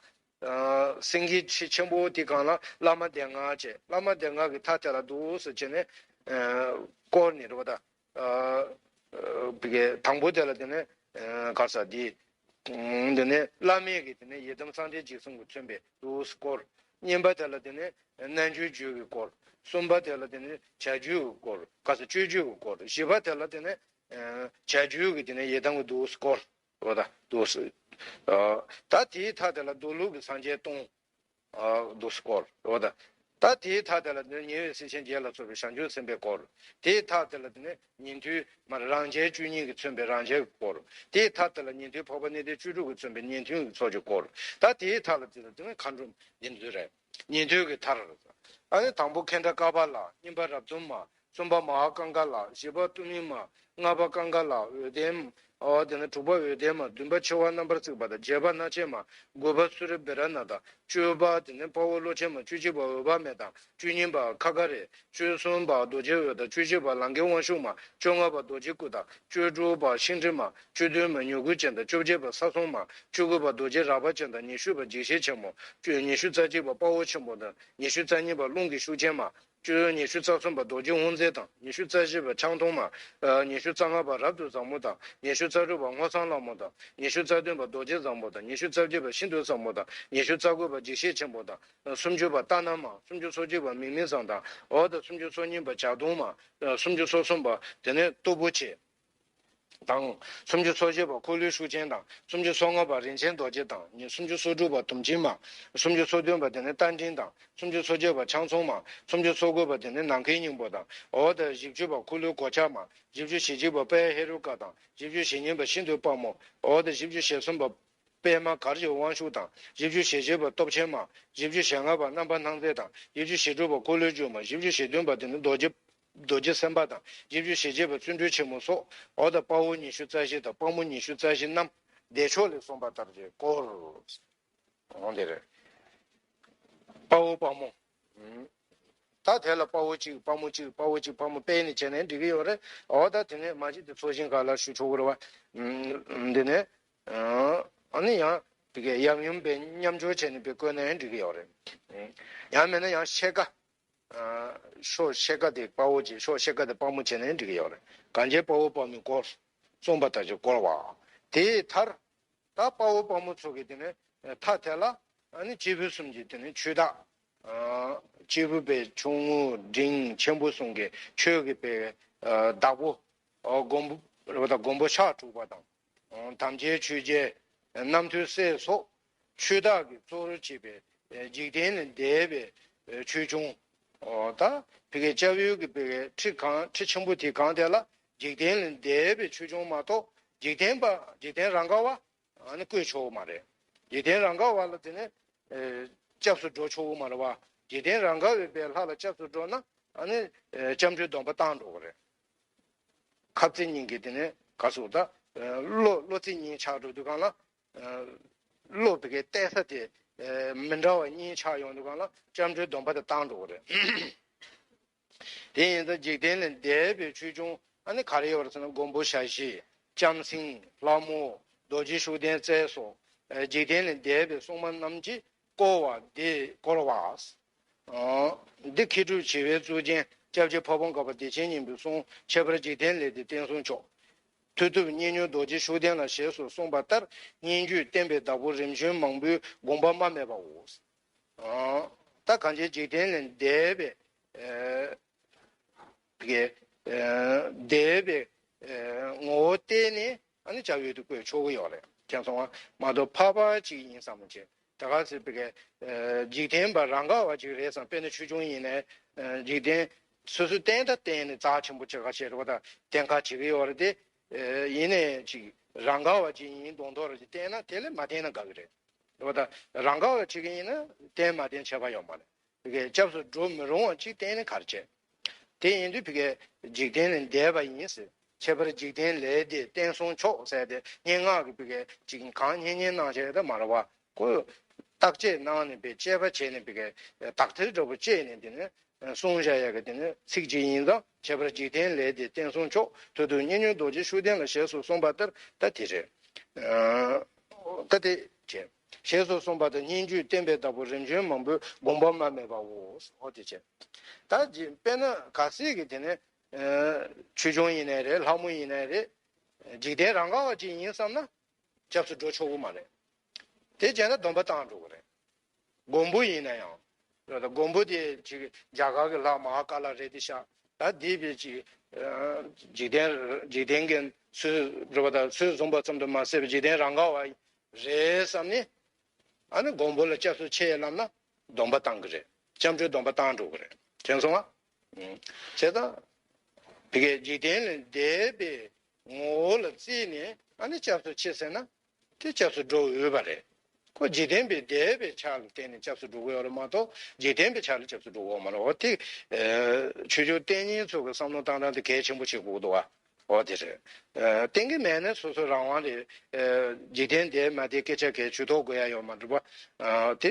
ཨ་སེང་གེ་ཁྲི་ཆེན་པོ་དེ་སྒང་ལ་བླ་མ་སྡེ་ལྔ་བྱས། བླ་མ་སྡེ་ལྔ་གི་མཐའ་དེ་ལ་འདུག་སེ་བྱས་ནས་ཨ་བསྐོར་ནས་རེད་པ་ད། ཨ་ཨ་བི་གའི་དང་པོ་དེ་ལ་དེ་ནས་ཨ་ག་རེ་ཟེར་དེ། དེ་ནས་བླ་མེད་ཀྱི་དེ་ནས་ཡི་དམ་སངས་རྒྱས་འཇིགས་གསུམ་གྱིས་མཚོན་པའི་འདུག་སེ་བསྐོར། གཉིས་པ་དེ་ལ་དེ་ནས་རྣལ་འབྱོར་རྒྱུད་ཀྱིས་བསྐོར། གསུམ་པ་དེ་ལ་དེ་ནས་བྱ་རྒྱུད་ཀྱིས་བསྐོར། ག་རེ་ཟེར། སྤྱོད་རྒྱུད་ཀྱིས་བསྐོར། བཞི་པ་དེ་ལ་དེ་ནས་ཨ་བྱ་རྒྱུད་ཀྱི་དེ་ནས་ཡི་དམ་གྱིས་འདུག་སེ་བསྐོར། འོ་ད་འདུག་སེ། ཨ་ད་དེའི་མཐའ་དེ་ལ་མདོ་ལུགས་ཀྱི་སངས་རྒྱས་སྟོང་། ཨ་འདུག་སེ་བསྐོར། འོ་ད། ད་དེའི་མཐའ་དེ་ལ་དེ་ནས་ཉེ་བའི་སྲས་ཆེན་བརྒྱད་ལ་སོགས་པའི་བྱང་ཆུབ་སེམས་དཔས་བསྐོར། དེའི་མཐའ་དེ་ལ་དེ་ནས་ཉན་ཐོས་མར་རང་རྒྱལ་བཅུ་གཉིས་ཀྱིས་མཚོན་པའི་རང་རྒྱལ་གྱིས་བསྐོར། དེའི་མཐའ་དེ་ལ་ཉན་ཐོས་འཕགས་པ་གནས་བརྟན་བཅུ་དྲུག་གིས་མཚོན་པའི་ཉན་ཐོས་ཀྱི་ཚོགས་ཀྱིས་བསྐོར། ད་དེའི་མཐའ་ལ་དེ་ལ་དེ་ནས་མཁའ་འགྲོ་འདི་ཚོ་རེད། ཉན་ཐོས་ཀྱི་མཐར། ཨ་ནི་དང་པོ་མཁྱེན་བརྩེ་ཀ་པཱ་ལ། གཉིས་པ་རབ་གསུམ་མ། གསུམ་པ་མ་ཧཱ་ཀང་ཀ་ལ། བཞི་པ་ཏུ་མི་མ། ལྔ་པ་ཀང་ཀ་ལ། འོད་ལྡན། ཨོ་དེ་ནས་དྲུག་པ་འོད་ལྡན་མ། བདུན་པ་མཆེ་བ་རྣམ་པར་གཙིགས་པ་དང་། བརྒྱད་པ་སྣ་ཆེན་མ། དགུ་པ་སུ་རི་བེ་ར་ཎ་དང་། བཅུ་པ་དེ་ནས་དཔའ་བོ་ཀློ་ཆེན་མ། བཅུ་གཅིག་པ་འོད་དཔག་མེད་དང་། བཅུ་གཉིས་པ་ཁ་ཁ་རེ། བཅུ་གསུམ་པ་རྡོ་རྗེ་འོད་དང་། བཅུ་བཞི་པ་ལང་ཀའི་དབང་ཕྱུག་མ། བཅོ་ལྔ་པ་རྡོ་རྗེ་སྐུ་དང་། བཅུ་དྲུག་པ་ཤིང་དྲི་མ། བཅུ་བདུན་པ་མྱུ་གུ་ཅན་དང་། བཅོ་བརྒྱད་པ་ས་སྲུང་མ། བཅུ་དགུ་པ་རྡོ་རྗེ་རལ་པ་ཅན་དང་། ཉི་ཤུ་པ་འཇིགས་བྱེད་ཆེན་མོ། བཅུ་ཉི་ཤུ་རྩ་གཅིག་པ་དཔའ་བོ་ཆེན་པོ་དང་། ཉི་ཤུ་རྩ་གཉིས་པ་རླུང་གི་ཤུགས་ཅན་མ། བཅུ་ཉི་ཤུ་རྩ་གསུམ་པ་རྡོ་རྗེ་དབང་མཛད་དང་། ཉི་ཤུ་རྩ་བཞི་པ་ཆང་འཐུང་མ། ཨ་ཉི་ཤུ་རྩ་ལྔ་པ་རབ་ཏུ་བཟང་མོ་དང་། ཉི་ཤུ་རྩ་དྲུག་པ་སྔོ་བསངས་ལྷ་མོ་དང་། ཉི་ཤུ་རྩ་བདུན་པ་རྡོ་རྗེ་བཟང་མོ་དང་། ཉི་ཤུ་རྩ་བརྒྱད་པ་ཤིན་ཏུ་བཟང་མོ་དང་། ཉི་ཤུ་རྩ་དགུ་པ་འཇིགས་བྱེད་ཆེན་པོ་དང་། ཨ་སུམ་ཅུ་པ་ལྟ་ན་མ། སུམ་ཅུ་སོ་གཅིག་པ་མིག་མི་བཟང་དང་། འོ་དང་། སུམ་ཅུ་སོ་གཉིས་པ་བྱ་གདོང་མ། ཨ་སུམ་ཅུ་སོ་གསུམ་པ་དེ་ནས་སྟུག་པོ་ཆེ། དང་། སུམ་ཅུ་སོ་བཞི་པ་འཁོར་ལོའི་ཤུགས་ཅན་དང་། སུམ་ཅུ་སོ་ལྔ་པ་རིན་ཆེན་རྡོ་རྗེ་དང་། སུམ་ཅུ་སོ་དྲུག་པ་དུམ་ཆེན་མ། སུམ་ཅུ་སོ་བདུན་པ་དེ་ནི་རྟ་མགྲིན་དང་། སུམ་ཅུ་སོ་བརྒྱད་པ་ཆང་འཚོང་མ། སུམ་ཅུ་སོ་དགུ་པ་དེ་ནི་ནམ་མཁའི་སྙིང་པོ་དང་། འོ་དང་། བཞི་བཅུ་པ་འཁོར་ལོའི་གོ་ཆ་མ། བཞི་བཅུ་ཞེ་གཅིག་པ་དཔལ་ཧེ་རུ་ཀ་དང་། བཞི་བཅུ་ཞེ་གཉིས་པ་ཤིན་ཏུ་དཔའ་མོ། འོ་དང་། བཞི་བཅུ་ཞེ་གསུམ་པ་པདྨ་གར་གྱི་དབང་ཕྱུག་དང་། བཞི་བཅུ་ཞེ་བཞི་པ་སྟོབས་ཆེན་མ། བཞི་བཅུ་ཞེ་ལྔ་པ་རྣམ་པར་སྣང་མཛད་དང་། བཞི་བཅུ་ཞེ་དྲུག་པ་འཁོར་ལོས་སྒྱུར་མ། བཞི་བཅུ་ཞེ་བདུན་པ་དེ་ནི་རྡོ་རྗེ། རྡོ་རྗེ་སེམས་དཔའ་དང་། བཞི་བཅུ་ཞེ་བརྒྱད་པ་བརྩོན་འགྲུས་ཆེན་མོ་སོགས། འོ་དང་། དཔའ་བོ་ཉི་ཤུ་རྩ་བཞི་དང་། དཔའ་མོ་ཉི་ཤུ་རྩ་བཞི་རྣམས་བདེ་མཆོག་ལས་གསུངས་པ་ལྟར་གྱི་སྐོར། འོང་དེ་རེད། དཔའ་བོ་དཔའ་མོ། ད་དེ་ལ་དཔའ་བོ་གཅིག་དཔའ་མོ་གཅིག་དཔའ་བོ་གཅིག་དཔའ་མོ་སྤེལ་ནས་བྱས་ནས་འགྲིག་གི་ཡོད་རེད། འོ་ད་དེ་ནས་མ་གཞི་དེ་ཚོགས་ཞིང་ག་ལ་ཞུ་ཆོག་གི་རེད་བ། འདི་ནས། ཨ་ནི་ཡང་དེ་གའི་ཡམ་ཡོམ་པའི་མཉམ་སྦྱོར་བྱས་ནས་པའི་བཀོད་ནའི་འགྲིག་གི་ཡོད་རེད། ཡང་མིན་ན་ཡང་ཕྱེད་ཀ། ཨ་ཕྱོགས་ཕྱེད་ཀ་དེ་དཔའ་བོ་བྱས། ཕྱོགས་ཕྱེད་ཀ་དེ་དཔའ་མོ་བྱས་ནའི་འགྲིག་གི་ཡོད་རེད། གང་བྱས་དཔའ་བོ་དཔའ་མོའི་སྐོར་གསུངས་པ་ལྟར་གྱི་བསྐོར་བ། དེའི་མཐར། ད་དཔའ་བོ་དཔའ་མོ་ཚོ་གི་དེ་ནས་མཐའ་དེ་ལ་ཨ་ནི་སྐྱེས་བུ་གསུམ་གྱི་དེ་ནས་ཆོས་བདག་ཨ་སྐྱེས་བུ་པའི་ཆུང་ངུ་འབྲིང་ཆེན་པོ་གསུམ་གྱི་ཆོས་ཀྱི་པའི་ཨ་བདག་པོ། ཨ་མགོན་པོ་རེད་པ་དང་། མགོན་པོ་ཕྱག་དྲུག་པ་དང་། ཨ་དམ་ཅན་ཆོས་རྒྱལ། རྣམ་ཐོས་སྲས་སོགས་ཆོས་བདག་གིས་གཙོ་བོར་བྱས་པའི་འཇིག་རྟེན་ལས་འདས་པའི་ཆོས་སྐྱོང་། ཨོ་ད་ཕ་གིའི་སྐྱབས་ཡུལ་གྱི་ཕ་གིའི་ཁྲི་གང་། ཁྲི་ཆེན་པོ་དེ་གང་དེ་ལ་འཇིག་རྟེན་ལས་འདས་པའི་ཆོས་སྐྱོང་མ་གཏོགས། འཇིག་རྟེན་པ། འཇིག་རྟེན་རང་ག་བ་ཨ་ནི་བསྐོས་ཆོག་གི་མ་རེད། འཇིག་རྟེན་རང་ག་བ་ལ་དེ་ནས་ཨེ་སྐྱབས་སུ་འགྲོ་ཆོག་གི་མ་རེད་བ། འཇིག་རྟེན་རང་ག་བའི་པའི་ལྷ་ལ་སྐྱབས་སུ་འགྲོ་ན་ཨ་ནི་ཨེ་སྐྱབས་འགྲོའི་སྡོམ་པ་བཏང་འགྲོ་གི་རེད། ཁབ་རྩེ་གཉིས་ཀྱི་དེ་ནས་ག་ཟེར་ད། ཨ་བློ། བློ་རྩེ་གཉིས་ཆགས་འགྲོ་དུས་སྒང་ལ། ཨ་བློ་བི་གའི་གཏད་ས་དེ་ཨ་མི་འདྲ་བ་གཉིས་ཆགས་ཡོང་དུས་སྒང་ལ་སྐྱབས་འགྲོའི་སྡོམ་པ་དེ་བཏང་འགྲོ་གི་རེད། དེ་ཡིན་ཙང་འཇིག་རྟེན་ལས་འདས་པའི་ཆོས་སྐྱོང་ཨ་ནི་ག་རེ་ཡོད་རེད་ཟེར་ན། མགོན་པོ་ཞལ་བཞི། ལྕམ་སྲིང་། ལྷ་མོ། རྡོ་རྗེ་ཤུགས་ལྡན་རྩལ་སོགས། ཨ་འཇིག་རྟེན་ལས་འདས་པའི་སྲུང་མ་རྣམས་ཀྱིས་བསྐོར་བ་འདི་བསྐོར་བ། ཨ་འདི་མཁས་གྲུབ་བྱེ་བའི་གཙུག་རྒྱན་སྐྱབས་རྗེ་ཕ་བོང་ཁ་པ་བདེ་ཆེན་སྙིང་པོའི་གསུང་ཁྱད་པར་འཇིག་རྟེན་ལས་འདས་བསྟན་སྲུང་མཆོག་མཐུ་སྟོབས་གཉེན་ཉོན་རྡོ་རྗེ་ཤུགས་ལྡན་ལ་ཞེས་སུ་གསུངས་པ་ལྟར། སྙན་བརྒྱུད་བསྟན་པའི་བདག་པོ་རིམ་བྱོན་མང་པོའི་དགོངས་པ་རྨ་མེད་པའོ། ཨ་ད་གང་ཅི་འཇིག་རྟེན་ལས་འདས་པའི་ཨ་གི་ཨ་འདས་པའི་ཨ་ངོ་བོ་བསྟན་ནས་ཨ་ནི་སྐྱབས་ཡུལ་དུ་བཀོད་ཆོག་གི་ཡོད་རེད། མཁྱེན་སོང་ང་། མ་གཏོགས་འཕགས་པ་ཅིག་ཡིན་བསམ་བྱས། ད་ག་ཟེར་བི་གའི་ཨ་འཇིག་རྟེན་པ་རང་ག་བ་ཅིག་རེད་བསམ། དཔེར་ན་ཆོས་སྐྱོང་ཡིན་ནའི་ཨ་འཇིག་རྟེན་སོ་སོའི་བསྟན་ད་བསྟན་ནས་རྩ་ཆེན་པོ་ཆེ་ཁ་བྱེད་རེད་བ། ད་བསྟན་ཁ་བྱེད་ཀྱི་ཡོད་རེད་དེ། ཨ་ཡིན་ནའི་ཅིག་རང་ག་བ་ཅིག་ཡིན་མདོག་མདོག་རེ་ཅིག་བསྟན་ན་དེ་ལས་མ་བསྟན་ན་དགའ་གི་རེད། རེད་བ། ད་རང་ག་བ་ཅིག་ཡིན་ན་བསྟན་མ་བསྟན་ཁྱད་པར་ཡོད་མ་རེད། བི་གའི་སྐྱབས་སུ་འགྲོ་མི་རུང་བ་ཅིག་བསྟན་ནས་ག་རེ་བྱེད། དེ་ཡིན་དུས་བི་གའི་འཇིག་རྟེན་ལས་འདས་པ་ཡིན་ཟེར། ཁྱད་པར་འཇིག་རྟེན་ལས་འདས་བསྟན་སྲུང་མཆོག་ཟེར་ཏེ་སྙན་ངག་གི་བི་གའི་ཅིག་གང་སྙན་སྙན་གནང་བྱས་ད་མ་རེད་བ། ཁོས་བརྟག་དཔྱད་གནང་ནས་བི་གའི་དཔྱད་པ་བྱས་ནས་བི་གའི་དག་ཐེར་འདྲ་པོ་བཅད་ནས་དེ་ནས་གསུངས་བཞག་ཡག་གི་དེ་ནས་ཚིག་ཅིག་ཡིན་ཙང་། ཁྱད་པར་འཇིག་རྟེན་ལས་འདས་བསྟན་སྲུང་མཆོག་མཐུ་སྟོབས་གཉེན་ཉོན་རྡོ་རྗེ་ཤུགས་ལྡན་ལ་ཞེས་སུ་གསུངས་པ་ལྟར་ད་དེ་རེད། ཨ་ད་དེ་བྱས། ཞེས་སོགས་གསུངས་པ་དང་། སྙན་བརྒྱུད་བསྟན་པའི་བདག་པོ་རིམ་བྱོན་མང་པོས་དགོངས་པ་མ་མེད་པའོ། འོ་དེ་བྱས། ད་ཅི་དཔེར་ན་གལ་སྲིད་ཀྱི་དེ་ནས་ཆོས་སྐྱོང་ཡིན་ནའི་རེད། ལྷ་མོ་ཡིན་ནའི་རེད། འཇིག་རྟེན་རང་ག་བ་ཅིག་ཡིན་བསམ་ན་སྐྱབས་སུ་འགྲོ་ཆོག་གི་མ་རེད། དེ་བྱས་ན་སྡོམ་པ་བཏང་འགྲོ་གི་རེད། མགོན་པོ་ཡིན་ན་ཡང་། མགོན་པོ་དེ་ཅིག་རྒྱ་གར་གྱི་ལྷ་མ་ཧཱ་ཀཱ་ལ་རེད་དེ་ཤག་ད་འདི་བས་ཅིག་འཇིག་རྟེན་འཇིག་རྟེན་གྱི་ཚུལ་རེད་པ། ད་ཚུལ་བཟུང་བ་ཙམ་དུ་མ་ཟད་པའི་འཇིག་རྟེན་རང་ག་བ་རེད་བསམ་ནས། ཨ་ནི་མགོན་པོ་ལ་སྐྱབས་སུ་མཆི་ལབ་ན་སྡོམ་པ་བཏང་གི་རེད། སྐྱབས་འགྲོའི་སྡོམ་པ་བཏང་འགྲོ་གི་རེད། དྲན་སོང་ང་། བྱས་ཙང་། བི་གའི་འཇིག་རྟེན་ལས་འདས་པའི་ངོ་བོ་ལ་བརྩིས་ནས་ཨ་ནི་སྐྱབས་སུ་མཆི་ཟེར་ན། དེ་སྐྱབས་སུ་འགྲོ་འོས་པ་རེད། ཁོ་འཇིག་རྟེན་པའི་འདས་པའི་ཆ་ལ་བརྟེན་ནས་སྐྱབས་སུ་འགྲོ་གི་ཡོད་རེད་མ་གཏོགས། འཇིག་རྟེན་པའི་ཆ་ལ་སྐྱབས་སུ་འགྲོ་གི་ཡོད་མ་རེད། འོ་དེ། ཆོས་བརྒྱུད་བསྟེན་མཁན་ཚོ་གི་བསམ་བློ་བཏང་སྟངས་དེ་གལ་ཆེན་པོ་བྱེད་དགོས་འདུག་བ། འོ་དེ་རེད། བསྟེན་གི་མེད་ན་སོ་སོ་རང་དབང་རེད། འཇིག་རྟེན་འདས་མ་འདས་སྐད་ཆ་གལ་ཇུས་གཏོགས་དགོས་ཡ་ཡོད་མ་རེད་པ། དེ་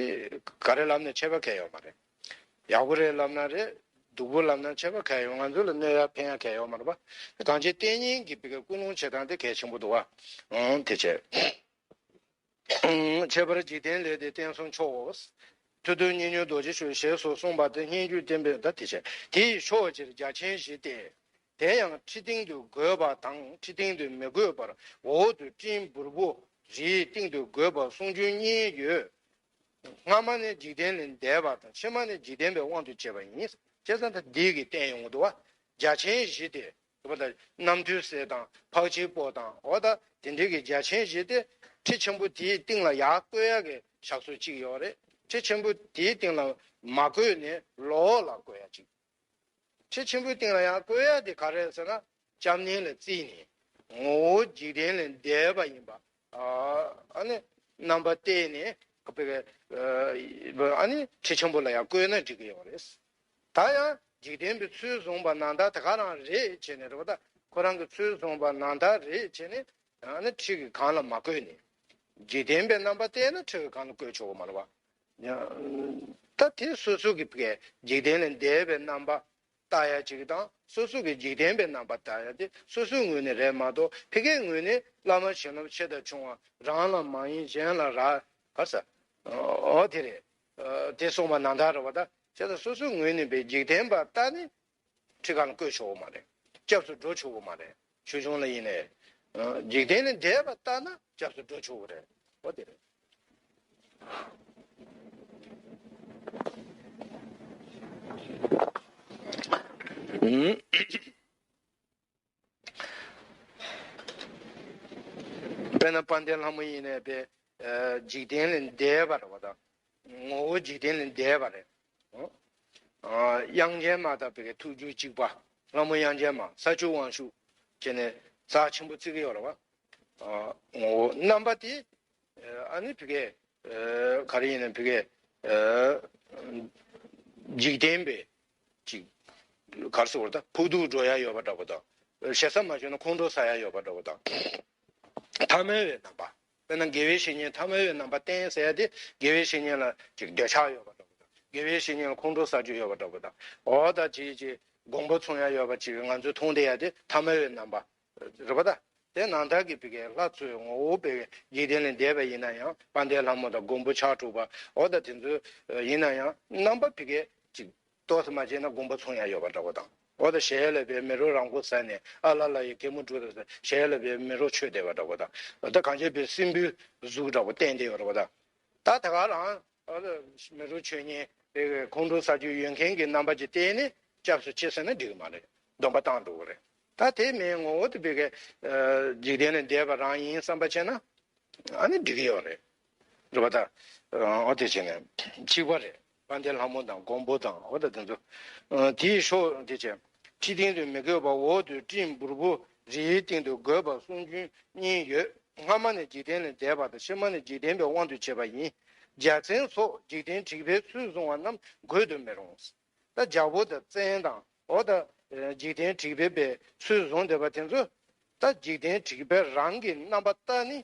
ག་རེ་ལབ་ན་ཆད་པ་གལ་ཡོད་མ་རེད། ཡག་པོ་རེད་ལབ་ན་རེད། སྡུག་པོ་ལབ་ན་ཆད་པ་གལ་ཡོད། ང་ཚོ་ལ་གནོད་ཡ་ཕན་ཡ་གལ་ཡོད་མ་རེད་པ། གང་ཅི་བསྟེན་མཁན་གྱི་བི་གའི་ཀུན་སློང་བྱེད་སྟངས་དེ་གལ་ཆེན་པོ་འདུག་བ། འོང་དེ་བྱས། ཁྱད་པར་འཇིག་རྟེན་ལས་དེ་བསྟན་གསུམ་མཆོག་ཐུབ་བསྟན་མཉེས་གཡོ་རྡོ་རྗེ་ཤུགས་ཞེས་སོགས་གསུངས་པ་དེ་སྙན་བརྒྱུད་བསྟན་པའི་ད་དེ་བྱས། དེ་ཡི་ཕྱོགས་ཀྱི་རྒྱ་ཆེན་བཞི་སྟེ། དེ་ཡང་ཁྲི་སྟེང་དུ་དགོད་པ་དང་ཁྲི་སྟེང་དུ་མི་དགོད་པར་འོག་ཏུ་སྤྲིན་འབུར་པོ་རིའི་སྟེང་དུ་དགོད་པ་གསུང་རྒྱུན་གཉིས་ཡོད། སྔ་མ་ནི་འཇིག་རྟེན་ལས་འདས་པ་དང་ཕྱི་མ་ནི་འཇིག་རྟེན་པའི་དབང་དུ་བྱས་པ་ཡིན། བྱས་ཙང་ད་འདི་གིས་བསྟན་ཡོང་གི་འདུག་བ། རྒྱ་ཆེན་བཞི་སྟེ། རེད་པ། ད་རྣམ་ཐོས་སྲས་དང་འཕགས་བྱེད་པོ་དང་། འོ་ད་དེ་འདྲའི་གི་རྒྱ་ཆེན་བཞི་སྟེ། ཁྲི་ཆེན་པོ་དེའི་སྟེང་ལ་ཡར་བཀོད་ཡ་གི་ཞག་སོ་གཅིག་ཡོད་རེད། ཁྲི་ཆེན་པོ་དེའི་སྟེང་ལ་མ་བཀོད་ནས་ལོགས་ལ་བཀོད་ཡ་གཅིག་ཁྲི་ཆེན་པོའི་སྟེང་ལ་ཡར་བཀོད་ཡ་དེ་ག་རེ་ཟེར་ན། སྐྱབས་གནས་ལ་བརྩིས་ནས་ངོ་བོ་འཇིག་རྟེན་ལས་འདས་པ་ཡིན་པ། ཨ་ནི་རྣམ་པ་བསྟན་ནས་ཨ་ནི་ཁྲི་ཆེན་པོ་ལ་ཡར་བཀོད་ན་འགྲིག་གི་ཡོད་རེད། ད་ཡང་འཇིག་རྟེན་པའི་ཚུལ་བཟུང་བ་ནང་ལྟར་དེ་ག་རང་རེད་བྱས་ནས། རེད་པ། ད་ཁོ་རང་གི་ཚུལ་བཟུང་བ་ནང་ལྟར་རེད་བྱས་ནས། ཨ་ནི་ཁྲི་གི་སྒང་ལ་མ་བཀོད་ནས། འཇིག་རྟེན་པའི་རྣམ་པ་བསྟན་ན་ཁྲི་གི་སྒང་ལ་བཀོད་ཆོག་གི་མ་རེད་པ། ཡང་། ད་དེ་སོ་སོ་གི་བི་གའི་འཇིག་རྟེན་ལས་འདས་པའི་རྣམ་པ་ལྟ་ཡ་གཅིག་དང་། སོ་སོ་གི་འཇིག་རྟེན་པའི་རྣམ་པ་ལྟ་ཡ་དེ་སོ་སོའི་ངོས་ནས་རེད་མ་གཏོགས། ཕ་གིའི་ངོས་ནས་བླ་མ་བྱིན་རླབས་ཆེ་དང་ཆུང་བ་རང་ལ་མ་ཡིན་གཞན་ལ་རག་ག་ས། འོ་དེ་རེད། དེ་གསུངས་པ་ནང་ལྟར་རེད་པ། ད་བྱས་ཙང་སོ་སོའི་ངོས་ནས་བའི་འཇིག་རྟེན་པ་ལྟ་ནི། ཁྲི་སྒང་ལ་བཀོད་ཆོག་གི་མ་རེད། སྐྱབས་སུ་འགྲོ་ཆོག་གི་མ་རེད། ཆོས་སྐྱོང་ལ་ཡིན་ནའི། འཇིག་རྟེན་ལས་འདས་པ་ལྟ་ན་སྐྱབས་སུ་འགྲོ་ཆོག་གི་རེད། འོ་དེ་རེད། དཔེར་ན་དཔལ་ལྡན་ལྷ་མོ་ཡིན་ནའི་བའི། འཇིག་རྟེན་ལས་འདས་པ་རེད་པ། ད་ངོ་བོ་འཇིག་རྟེན་ལས་འདས་པ་རེད། དབྱངས་ཅན་མ་དང་བི་གའི་ཐུགས་རྒྱུད་གཅིག་པ། ལྷ་མོ་དབྱངས་ཅན་མ་ས་བཅུ་དབང་ཕྱུག་བྱས་ནས་རྩ་ཆེན་པོ་བརྩི་གི་ཡོད་རེད་པ། ངོ་བོ་རྣམ་པ་དེ། ཨ་ནི་བི་གའི། ག་རེ་ཡིན་ན་བི་གའི། འཇིག་རྟེན་པའི་ཅིག་ག་རེ་ཟེར་དགོས་རེད། ད་ཕོག་ཐུག་འགྲོ་ཡ་ཡོད་པ་འདྲ་པོ་དང་། ཞེ་ས་མ་བྱུང་ན་ཁོང་ཁྲོ་ཟ་ཡ་ཡོད་པ་འདྲ་པོ་དང་། ཐ་མལ་པའི་རྣམ་པ། དཔེར་ན་དགེ་བའི་བཤེས་གཉེན་ཐ་མལ་པའི་རྣམ་པ་བསྟེན་ཟེར་ཡ་དེ། དགེ་བའི་བཤེས་གཉེན་ལ་ཅིག་འདོད་ཆགས་ཡོད་པ་འདྲ་པོ་དང་། དགེ་བའི་བཤེས་གཉེན་ལ་ཁོང་ཁྲོ་ཟ་རྒྱུ་ཡོད་པ་འདྲ་པོ་དང་། འོ་ད་ཅིག་ཅིག་དགོངས་པ་མཚུངས་ཡ་ཡོད་པ་ཅིག་ང་ཚོས་མཐོང་བསྡད་ཡ་དེ་ཐ་མལ་པའི་རྣམ་པ་རེད་པ། ད་དེ་ནང་ལྟར་གྱི་བི་གའི་ལྷ་ཚོའི་ངོ་བོ་བི་གའི་འཇིག་རྟེན་ལས་འདས་པ་ཡིན་ན་ཡང་། དཔལ་ལྡན་ལྷ་མོ་དང་མགོན་པོ་ཕྱག་དྲུག་པ། འོ་ད་དེ་ཚོ་ཡིན་ན་ཡང་རྣམ་པ་བི་གའི་ཅིག་ཏོག་ཙམ་མ་བྱས་ན་དགོངས་པ་མཚུངས་ཡ་ཡོད་པ་འདྲ་པོ་དང་། འོ་ད་ཞལ་ལ་བའི་མེ་རོ་རང་མགོ་ཟ་ནས། ཨ་ལ་ལ་ཡི་གད་མོ་བྲུས་ཏེ་ཟེར། ཞལ་ལ་བའི་མེ་རོ་མཆོད་བསྡད་པ་འདྲ་པོ་དང་། འོ་ད་གང་བྱས་པའི་སྲིན་པོའི་གཟུགས་འདྲ་པོ་བསྟན་བསྡད་ཡོད་རེད་པ། ད་ད་དེ་ག་རང་། འོ་ད་མེ་རོ་མཆོད་མཁན་བི་གའི་ཁོང་ཁྲོ་ཟ་རྒྱུ་ཡོད་མཁན་གྱི་རྣམ་པ་ཅིག་བསྟན་ནས་སྐྱབས་སུ་མཆི་ཟེར་ན་འགྲིག་གི་མ་རེད། སྡོམ་པ་བཏང་འགྲོ་གི་རེད། ད་དེ་མིན་ངོ་བོ་དེ་བི་གའི་འཇིག་རྟེན་ལས་འདས་པ་རང་ཡིན་བསམ་པ་བྱས་ན། ཨ་ནི་འགྲིག་གི་ཡོད་རེད། རེད་པ། ད་འོ་དེ་བྱས་ནས་གཅིག་པ་རེད། དཔལ་ལྡན་ལྷ་མོ་དང་མགོན་པོ་དང་། འོ་ད་དེ་ཚོ། དེའི་ཕྱོགས་དེ་བྱས། ཁྲི་སྟེང་དུ་མི་དགོད་པ། འོག་ཏུ་སྤྲིན་འབུར་པོ་རིའི་སྟེང་དུ་དགོད་པ་གསུང་རྒྱུན་གཉིས་ཡོད། སྔ་མ་ནི་འཇིག་རྟེན་ལས་འདས་པ་དང་། ཕྱི་མ་ནི་འཇིག་རྟེན་པའི་དབང་དུ་བྱས་པ་ཡིན། རྒྱལ་མཚན་སོགས་འཇིག་རྟེན་དྲེགས་པའི་ཚུལ་བཟུང་བ་རྣམས་དགོད་དུ་མི་རུང་། ད་རྒྱལ་པོ་དང་བཙན་དང་། འོ་ད་འཇིག་རྟེན་དྲེགས་པའི་ཚུལ་བཟུང་བསྡད་པ་དེ་ཚོ། ད་འཇིག་རྟེན་དྲེགས་པའི་རང་གི་རྣམ་པ་ལྟ་ནི།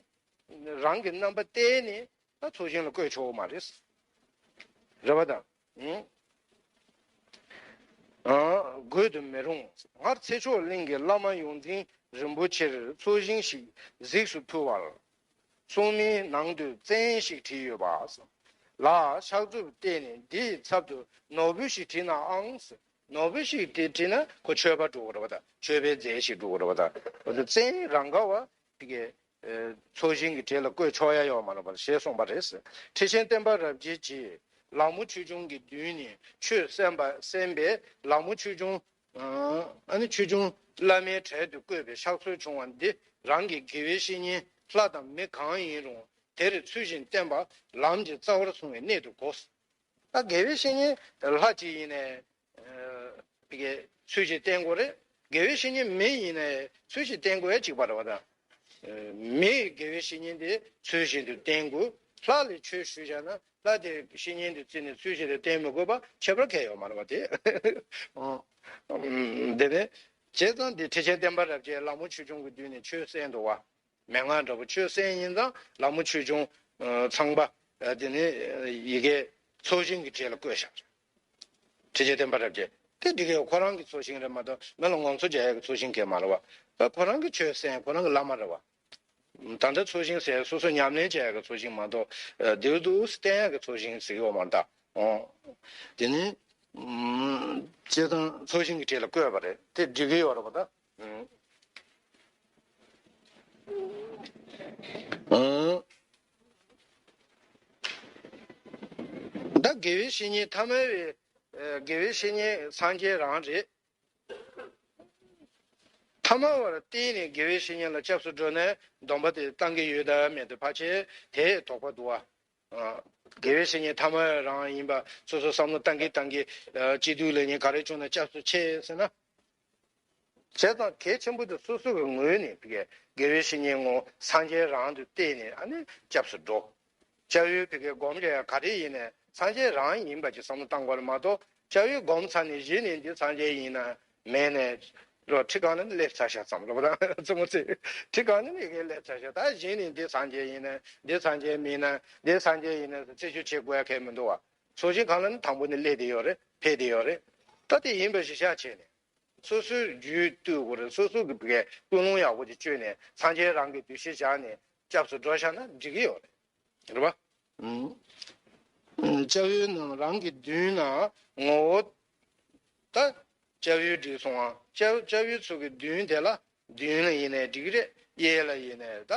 རང་གི་རྣམ་པ་བསྟན་ནས་ད་ཚོགས་ཞིང་ལ་བཀོད་ཆོག་གི་མ་རེད། རེད་པ། ད་ཨང་། དགོད་དུ་མི་རུང་། སྔར་ཚེ་མཆོག་གླིང་གི་བླ་མ་ཡོངས་འཛིན་རིན་པོ་ཆེར་ཚོགས་ཞིང་ཞིག་གཟིགས་སུ་ཕུལ་བར། སྲུང་མའི་ནང་དུ་བཙན་ཞིག་བྲིས་ཡོད་པ། ལ་ཕྱག་མཛུབ་བསྟན་ནས་འདིའི་ཚབ་ཏུ་ནོར་བུ་ཞིག་བྲིས་ནའང་། ནོར་བུ་ཞིག་དེ་བྲིས་ན་ཁོ་མཆོད་པ་འགྲོ་གི་རེད་པ་དང་མཆོད་པའི་རྫས་ཤིག་འགྲོ་གི་རེད་པ་དང་། འོ་དེ་བཙན་རང་ག་བ་དེ་གའི་ཚོགས་ཞིང་གི་གྲས་ལ་བཀོད་ཆོག་ཡ་ཡོད་མ་རེད་པ་ཞེས་གསུངས་པ་རེད། ཁྲི་ཆེན་བསྟན་པ་རབ་རྒྱས་ཀྱིས་ལ་མོ་ཆོས་སྐྱོང་གི་མདུན་ནས་ཆོས་གསན་པ་གསན་པས་ལ་མོ་ཆོས་སྐྱོང་། ཨ་ནི་ཆོས་སྐྱོང་བླ་མའི་གྲལ་དུ་བསྐོས་པའི་ཕྱག་སྲོལ་བྱུང་བ་འདི་རང་གི་དགེ་བའི་བཤེས་གཉེན་ལྷ་དང་མི་གང་ཡིན་རུང་དེར་ཚུལ་བཞིན་བསྟེན་པ་ལམ་གྱི་རྩ་བར་སོང་བའི་གནད་དུ་གོ། ད་དགེ་བའི་བཤེས་གཉེན་ལྷ་གཅིག་ཡིན་ནའི་ཨ་བི་གའི་ཚུལ་བཞིན་བསྟེན་དགོས་རེད། དགེ་བའི་བཤེས་གཉེན་མི་ཡིན་ནའི་ཚུལ་བཞིན་བསྟེན་དགོས་ཡ་གཅིག་པ་རེད་པ་དང་། མི་ཡི་དགེ་བའི་བཤེས་གཉེན་དེ་ཚུལ་བཞིན་དུ་བསྟེན་དགོས། ལྷ་ལ་ཆོས་ཞུས་བཞག་ན་ལྷ་དེ་བཤེས་གཉེན་དུ་བརྩིས་ནས་ཚུལ་བཞིན་དུ་བསྟེན་མི་དགོས་པ་ཁྱད་པར་གང་ཡང་ཡོད་མ་རེད་པ་དེ། ཨོ། ཨམ། དེ་ནས་བྱས་ཙང་འདི་ཁྲི་ཆེན་བསྟན་པ་རབ་རྒྱས་ལ་མོ་ཆོས་སྐྱོང་གི་མདུན་ནས་ཆོས་གསན་འདུག་པ། མན་ངག་འདྲ་པོ་ཆོས་གསན་ཡིན་ཙང་ལ་མོ་ཆོས་སྐྱོང་ཚངས་པ་དེ་ནི་ཡི་གེ་ཚོགས་ཞིང་གི་གྲས་ལ་བཀོད་བཞག་ཁྲི་ཆེན་བསྟན་པ་རབ་རྒྱས་དེ་འགྲིག་གི་ཡོད། ཁོ་རང་གི་ཚོགས་ཞིང་རེད་མ་གཏོགས་མི་ལ་ངོམ་སོ་རྒྱག་ཡ་གི་ཚོགས་ཞིང་གང་ཡང་མ་རེད་པ། ཁོ་རང་གི་ཆོས་གསན་ཁོ་རང་གི་བླ་མ་རེད་པ། ད་ལྟ་ཚོགས་ཞིང་ཟེར་སོ་སོ་ཉམས་ལེན་བྱེད་ཡག་གི་ཚོགས་ཞིང་མ་གཏོགས་ཨ་དེ་འདུག་བསྟེན་ཡག་གི་ཚོགས་ཞིང་ཟེར་གྱི་ཡོད་མ་རེད་ད། ཨོ། དེ་ནི་ཨམ། སྤྱིར་བཏང་ཚོགས་ཞིང་གི་གྲས་ལ་བཀོད་པ་རེད་དེ་འགྲིག་གི་ཡོད་རེད་པ་ད། ཨམ། ཨང་། ད་དགེ་བའི་བཤེས་གཉེན་ཐ་མལ་པའི་ཨ་དགེ་བའི་བཤེས་གཉེན་སངས་རྒྱས་རང་རེད། ཐ་མལ་པར་བརྟེན་ནས་དགེ་བའི་བཤེས་གཉེན་ལ་སྐྱབས་སུ་འགྲོ་ནས་སྡོམ་པ་དེ་བཏང་གི་ཡོད་དམ་མེད་དམ་ཕལ་ཆེར་དེའི་དོགས་པ་འདུག་པ། དགེ་བའི་བཤེས་གཉེན་ཐ་མལ་རང་ཡིན་པ་སོ་སོ་བསམ་བློ་བཏང་གིན་བཏང་གིན་སྐྱིད་སྡུག་ལེགས་ཉེས་ག་རེ་བྱུང་ན་སྐྱབས་སུ་མཆི་ཟེར་ན། བྱས་ཙང་གལ་ཆེན་པོ་དེ་སོ་སོ་གི་ངོས་ནས་དགེ་བའི་བཤེས་གཉེན་ངོ་སངས་རྒྱས་རང་དུ་བལྟས་ནས་ཨ་ནི་སྐྱབས་སུ་འགྲོ། སྐྱབས་ཡུལ་དེ་གའི་སྒོམ་རྒྱག་ཡ་ག་རེ་ཡིན་ནའི་སངས་རྒྱས་རང་ཡིན་པ་ཅིག་བསམ་བློ་བཏང་དགོས་རེད་མ་གཏོགས་སྐྱབས་ཡུལ་སྒོམ་ཚར་ནས་གཞི་ནས་འདི་སངས་རྒྱས་ཡིན་ན་མེད་ནས་རོ་ཁྲི་གང་ན་ནི་སླེབས་ཚར་ཤག་བསམ་རོ་བ་དང་ཙི་མོ་ཙི་ཁྲི་གང་ན་ནི་ཡི་གེ་སླེབས་ཚར་ཤག་ད་གཞི་ནས་འདི་སངས་རྒྱས་ཡིན་ན་འདི་སངས་རྒྱས་མིན་ན་འདི་སངས་རྒྱས་ཡིན་ན་རྩད་གཅོད་བྱེད་དགོས་ཡ་གང་མི་འདུག་བ། ཚོགས་ཞིང་གང་ལ་ནི་དང་པོ་ནས་སླེབས་བསྡད་ཡོད་རེད་ཕེབས་བསྡད་ཡོད་རེད། ད་དེ་ཡིན་པ་ཞིག་ཤག་བྱས་ནས། སོ་སོའི་རྒྱུད་བཏུལ་དགོས་རེད། སོ་སོ་གི་བུ་གའི་ཀུན་སློང་ཡག་པོ་ཅིག་བཅོས་ནས་སངས་རྒྱས་རང་གི་འདུ་ཤེས་བཞག་ནས་སྐྱབས་སུ་འགྲོ་བཞག་ན་འགྲིག་གི་ཡོད་རེད། རེད་པ། ཨུམ། སྐྱབས་ཡུལ་རྣམས་རང་གི་མདུན་ན་ངོ་བོ། ད་སྐྱབས་ཡུལ་འགྲིག་སོང་ཨ། སྐྱབས་སྐྱབས་ཡུལ་ཚོ་གི་མདུན་དེ་ལ་མདུན་ལ་ཡིན་ནའི་འགྲིག་གི་རེད། གཡས་ལ་ཡིན་ནའི་ད་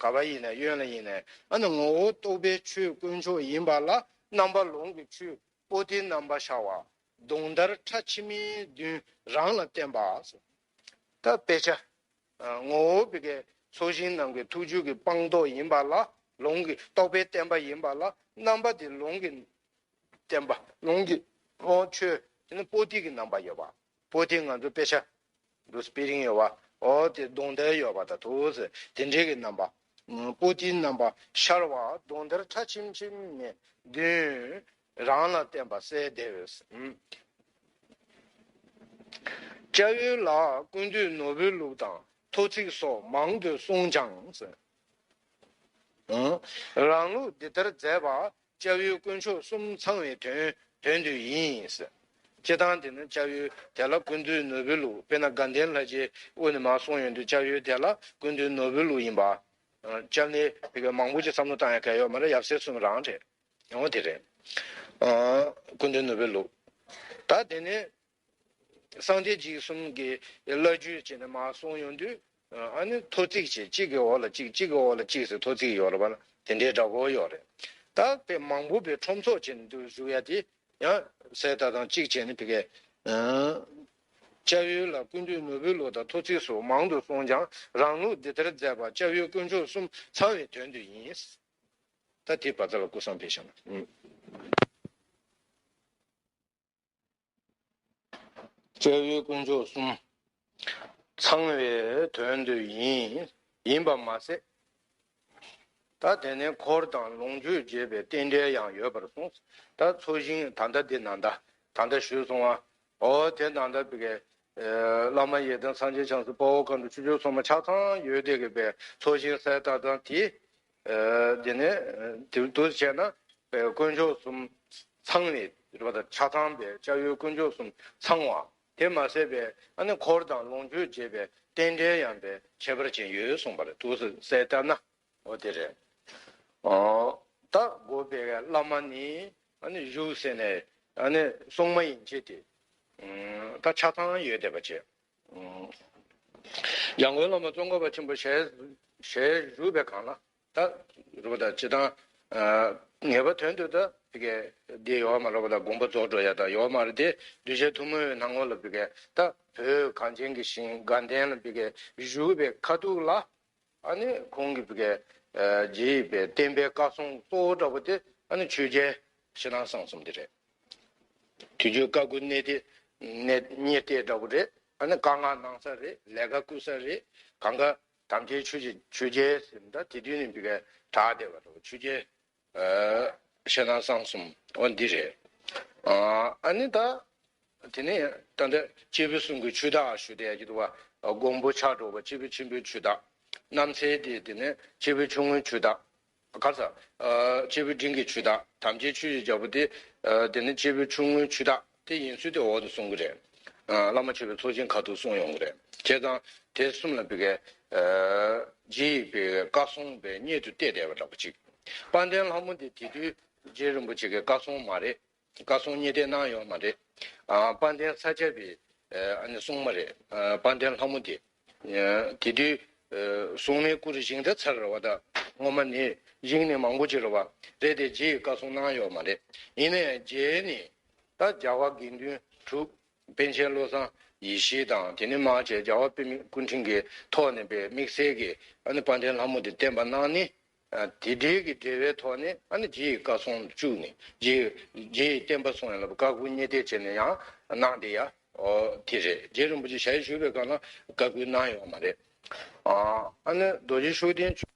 ག་པ་ཡིན་ནའི་གཡོན་ལ་ཡིན་ནའི་ཨ་ནི་ངོ་བོ་རྟོགས་པའི་ཆོས་དཀོན་མཆོག་ཡིན་པ་ལ་རྣམ་པ་ལོངས་ཀྱི་ཆོས་པོ་ཏི་རྣམ་པར་ཤར་བ། གདོང་མདར་ཁྲ་ཆིལ་མའི་མདུན་རང་ལ་བསྟན་པ། ད་དཔེ་ཆ། ངོ་བོ་བི་གའི་ཚོགས་ཞིང་ནང་གི་ཐུགས་རྒྱུད་ཀྱི་སྤངས་རྟོགས་ཡིན་པ་ལ་ལོངས་ཀྱི་རྟོགས་པའི་བརྟན་པ་ཡིན་པ་ལ་རྣམ་པ་དེ་ལོངས་ཀྱི་བརྟན་པ་ལོངས་ཀྱི་ཨོ་ཆོས་དེ་ནི་པོ་ཏི་གི་རྣམ་པ་ཡོད་པ། པོ་ཏི་ང་ཚོ་དཔེ་ཆ་འདུག་སྤེ་རིང་ཡོད་པ་ཨོ་དེ་གདོང་མདར་ཡོད་པ་ད་དུ་དེ་འདྲའི་གི་རྣམ་པ། པོ་ཏིའི་རྣམ་པ་ཤར་བ་གདོང་མདར་ཁྲ་ཆིལ་ཆིལ་མའི་མདུན། རང་ལ་བསྟན་པ་གསལ་བདེ་བས། སྐྱབས་ཡུལ་ལ་ཀུན་འདུས་ནོར་བུའི་ལུགས་དང་ཐོ་བརྩེགས་སོགས་མང་དུ་གསུངས་ཀྱང་། རང་ལུགས་འདི་ལྟར་མཛད་པ་སྐྱབས་ཡུལ་དཀོན་མཆོག་གསུམ་ཚང་བའི་དོན་དོན་དུ་ཡིན། སྤྱི་བཏང་དེ་ནི་སྐྱབས་ཡུལ་དེ་ལ་ཀུན་འདུས་ནོར་བུའི་ལུགས་དཔེར་ན་དགའ་ལྡན་ལྷ་རྗེའི་དབུ་ནས་མར་གསུངས་ཡོང་དུས་སྐྱབས་ཡུལ་དེ་ལ་ཀུན་འདུས་ནོར་བུའི་ལུགས་ཡིན་པ། སྐྱབས་གནས་དེ་ག་མང་པོ་ཅིག་བསམ་བློ་བཏང་ཡ་གལ་ཡོད་མ་རེད། ཡབ་སྲས་གསུམ་རང་རེད། ཡང་དེ་རེད། ཨ་ཀུན་འདུས་ནོར་བུའི་ལུགས། ད་དེ་ནས་སངས་རྒྱས་རྗེས་གསུམ་གྱི་བླ་བརྒྱུད་བྱས་ནས་མར་གསུངས་ཡོང་དུས་ཨ་ནི་ཐོ་བརྩེགས་བྱས་གཅིག་གི་འོག་ལ་གཅིག་གཅིག་གི་འོག་ལ་གཅིག་ཟེར་ཐོ་བརྩེགས་ཡོད་རེད་པ། དེ་འདྲའི་འདྲ་པོ་ཡོད་རེད། ད་དཔེ་མང་པོ་པའི་ཁྲོམ་ཚོགས་བྱས་ནས་འདུག་བཞུགས་ཡ་དེ་ཡང་གསལ་བཏབ་དང་གཅིག་བྱས་ནས་བི་གའི་སྐྱབས་ཡུལ་ལ་ཀུན་འདུས་ནོར་བུའི་ལུགས་དང་ཐོ་བརྩེགས་སོགས་མང་དུ་གསུངས་ཀྱང་རང་ལུགས་འདི་ལྟར་མཛད་པ་སྐྱབས་ཡུལ་དཀོན་མཆོག་གསུམ་ཚང་བའི་དོན་དུ་ཡིན། ད་དེ་བར་ཚ་ལ་སྐུ་བསམ་འཕེལ་བཞག་ན། སྐྱབས་ཡུལ་དཀོན་མཆོག་གསུམ་ཚང་བའི་དོན་དུ་ཡིན། ཡིན་པ་མ་ཟད། ད་དེ་ནས་འཁོར་དང་ལོངས་སྤྱོད་འབྱེད་པའི་རྟེན་འབྲེལ་ཡང་ཡོད་པར་གསུངས། ད་ཚོགས་ཞིང་ད་ལྟ་འདི་ནང་ད་ད་ལྟ་ཞུས་སོང་བ། འོ་དེ་ནང་ད་བི་གའི་བླ་མ་ཡི་དམ་སངས་རྒྱས་བྱང་སེམས་དཔའ་བོ་མཁའ་འགྲོ་ཆོས་སྐྱོང་སྲུང་མ་ཆ་ཚང་ཡོད་དེ་གི་བའི་ཚོགས་ཞིང་གསལ་བཏབ་དང་དེ། དེ་ནས་དེ་འདུག་བྱས་ན་དཀོན་མཆོག་གསུམ་ཚང་བའི་རེད་པ། ད་ཆ་ཚང་པའི་སྐྱབས་ཡུལ་དཀོན་མཆོག་གསུམ་ཚང་བ་དེ་མ་ཟད་པའི་ཨ་ནི་འཁོར་དང་ལོངས་སྤྱོད་འབྱེད་པའི་རྟེན་འབྲེལ་ཡང་པའི་ཁྱད་པར་ཅན་ཡོད་གསུངས་པ་རེད། འདུག་སེ་གསལ་བཏབ་ན་འོ་དེ་རེད། ཨོ། ད་དགོན་པའི་བླ་མ་ནི་ཨ་ནི་བཞུགས་ཟེར་ནས་ཨ་ནི་གསུང་མ་ཡིན་ཅེས་ཏེ། ཨུམ། ད་ཆ་ཚང་ཡོད་བསྡད་པ་བྱས། ཨུམ། འཇམ་མགོན་བླ་མ་ཙོང་ཁ་པ་ཆེན་པོ་ཞལ་ཞལ་བཞུགས་པའི་སྒང་ལ་ད་རུ་བ་ད་སྤྱི་བཏང་ངེས་པ་དོན་དུ་ད་དེ་གའི་འདི་ཡོད་མ་རེད་པ། ད་དགོངས་པ་རྫོགས་འགྲོ་ཡ་ད་ཡོད་མ་རེད་དེ། གདུལ་བྱ་ཐུན་མོང་བའི་སྣང་ངོ་ལ་བི་གའི་ད་བོད་གངས་ཅན་གྱི་ཞིང་དགའ་ལྡན་ལ་བི་གའི་བཞུགས་པའི་ཁ་ཐུག་ལ། ཨ་ནི་ཁོང་གིས་བི་གའི་རྗེ་ཡི་བའི་བསྟན་པའི་བཀའ་སྲུང་གཙོ་བོ་འདྲ་པོ་དེ་ཨ་ནི་ཆོས་རྒྱལ་ཕྱི་ནང་གསང་གསུམ་དེ་རེད། དུས་རྒྱུན་བཀའ་བསྒོ་གཉེར་གཏད་གཉེར་གཏད་འདྲ་པོ་རེད། ཨ་ནི་བཀའ་མངགས་གནང་ས་རེད། ལས་ཀ་བསྐུལ་ས་རེད། གང་ག་དམ་ཅན་ཆོས་ཀྱི་ཆོས་རྒྱལ་ཟེར་ད་དེ་དུས་ནས་བི་གའི་གྲགས་བསྡད་པ་འདྲ་པོ། ཆོས་རྒྱལ་ཕྱི་ནང་གསང་གསུམ་འོ་འདི་རེད། ཨ་ནི་ད། དེ་ནས་ད་ལྟ་སྐྱེས་བུ་གསུམ་གྱི་ཆུ་བདག་ཞུ་བསྡད་ཀྱི་འདུག་པ། མགོན་པོ་ཕྱག་དྲུག་པ་སྐྱེས་བུ་ཆེན་པོའི་ཆུ་བདག་རྣམ་སྲས་དེ་དེ་ནས་སྐྱེས་བུ་ཆུང་ངུའི་ཆུ་བདག་ག་རེ་ཟ། སྐྱེས་བུ་འབྲིང་གི་ཆུ་བདག་དམ་ཅན་ཆོས་ཀྱི་རྒྱལ་པོ་དེ། དེ་ནས་སྐྱེས་བུ་ཆུང་ངུའི་ཆུ་བདག་དེ་ཡིན་ཚུལ་དེ་འོག་ཏུ་གསུང་གི་རེད། བླ་མ་མཆོད་པའི་ཚོགས་ཆེན་ཁ་ཐུག་གསུང་ཡོང་གི་རེད། བྱས་ཙང་དེ་གསུམ་ལ་བི་གའི་རྗེ་ཡི་བི་གའི་བཀའ་སྲུང་བའི་གཉེར་དུ་གཏད་བསྡད་པ་འདྲ་པོ་ཅིག་དཔལ་ལྡན་ལྷ་མོ་དེ་དེ་དུས་རྗེ་རིན་པོ་ཆེ་གི་བཀའ་སྲུང་མ་རེད། བཀའ་སྲུང་གཉེར་གཏད་གནང་ཡོད་མ་རེད། ཨ། དཔལ་ལྡན་ས་སྐྱ་པའི་ཨ་ནི་སྲུང་མ་རེད། ཨ། དཔལ་ལྡན་ལྷ་མོ་དེ། ཨ། དེ་དུས་ཨ་སྲུང་མའི་སྐུ་རུ་བཞེངས་ད་ཚར་རེད་པ། ད་སྔོན་མ་ནས་བཞེངས་ནས་མང་པོ་ཅིག་རེད་པ། རེད་དེ་རྗེ་ཡི་བཀའ་སྲུང་གནང་ཡོད་མ་རེད། ཡིན་ནའི་རྗེ་ནི་ད་རྒྱལ་བ་དགེ་འདུན་གྲུབ། པཎ་ཆེན་བློ་བཟང་ཡེ་ཤེས་དང་། དེ་ནས་མར་བྱས་རྒྱལ་བ་པདྨ་སྐུ་ཕྲེང་གི་ཐོག་ནས་པའི་དམིགས་བསལ་གྱི་ཨ་ནི་དཔལ་ལྡན་ལྷ་མོ་དེ་བསྟེན་པ་གནང་ནི། ཨ། དེ་འབྲེལ་གྱི་འབྲེལ་བའི་ཐོག་ནས་ཨ་ནི་རྗེ་ཡི་བཀའ་སྲུང་བཅུག་ནས་རྗེ་རྗེ་ཡི་བསྟན་པ་སྲུང་ཡ་ལ་བཀའ་བསྒོ་གཉེར་གཏད་བྱས་ནས་ཡང་གནང་བསྡད་ཡ། ཨོ་དེ་རེད། རྗེ་རིན་པོ་ཆེ་ཞལ་བཞུགས་པའི་སྐབས་ལ་བཀའ་བསྒོ་གནང་ཡོད་མ་རེད། ཨ། ཨ་ནི་རྡོ་རྗེ་ཤུགས་ལྡན་མཆོག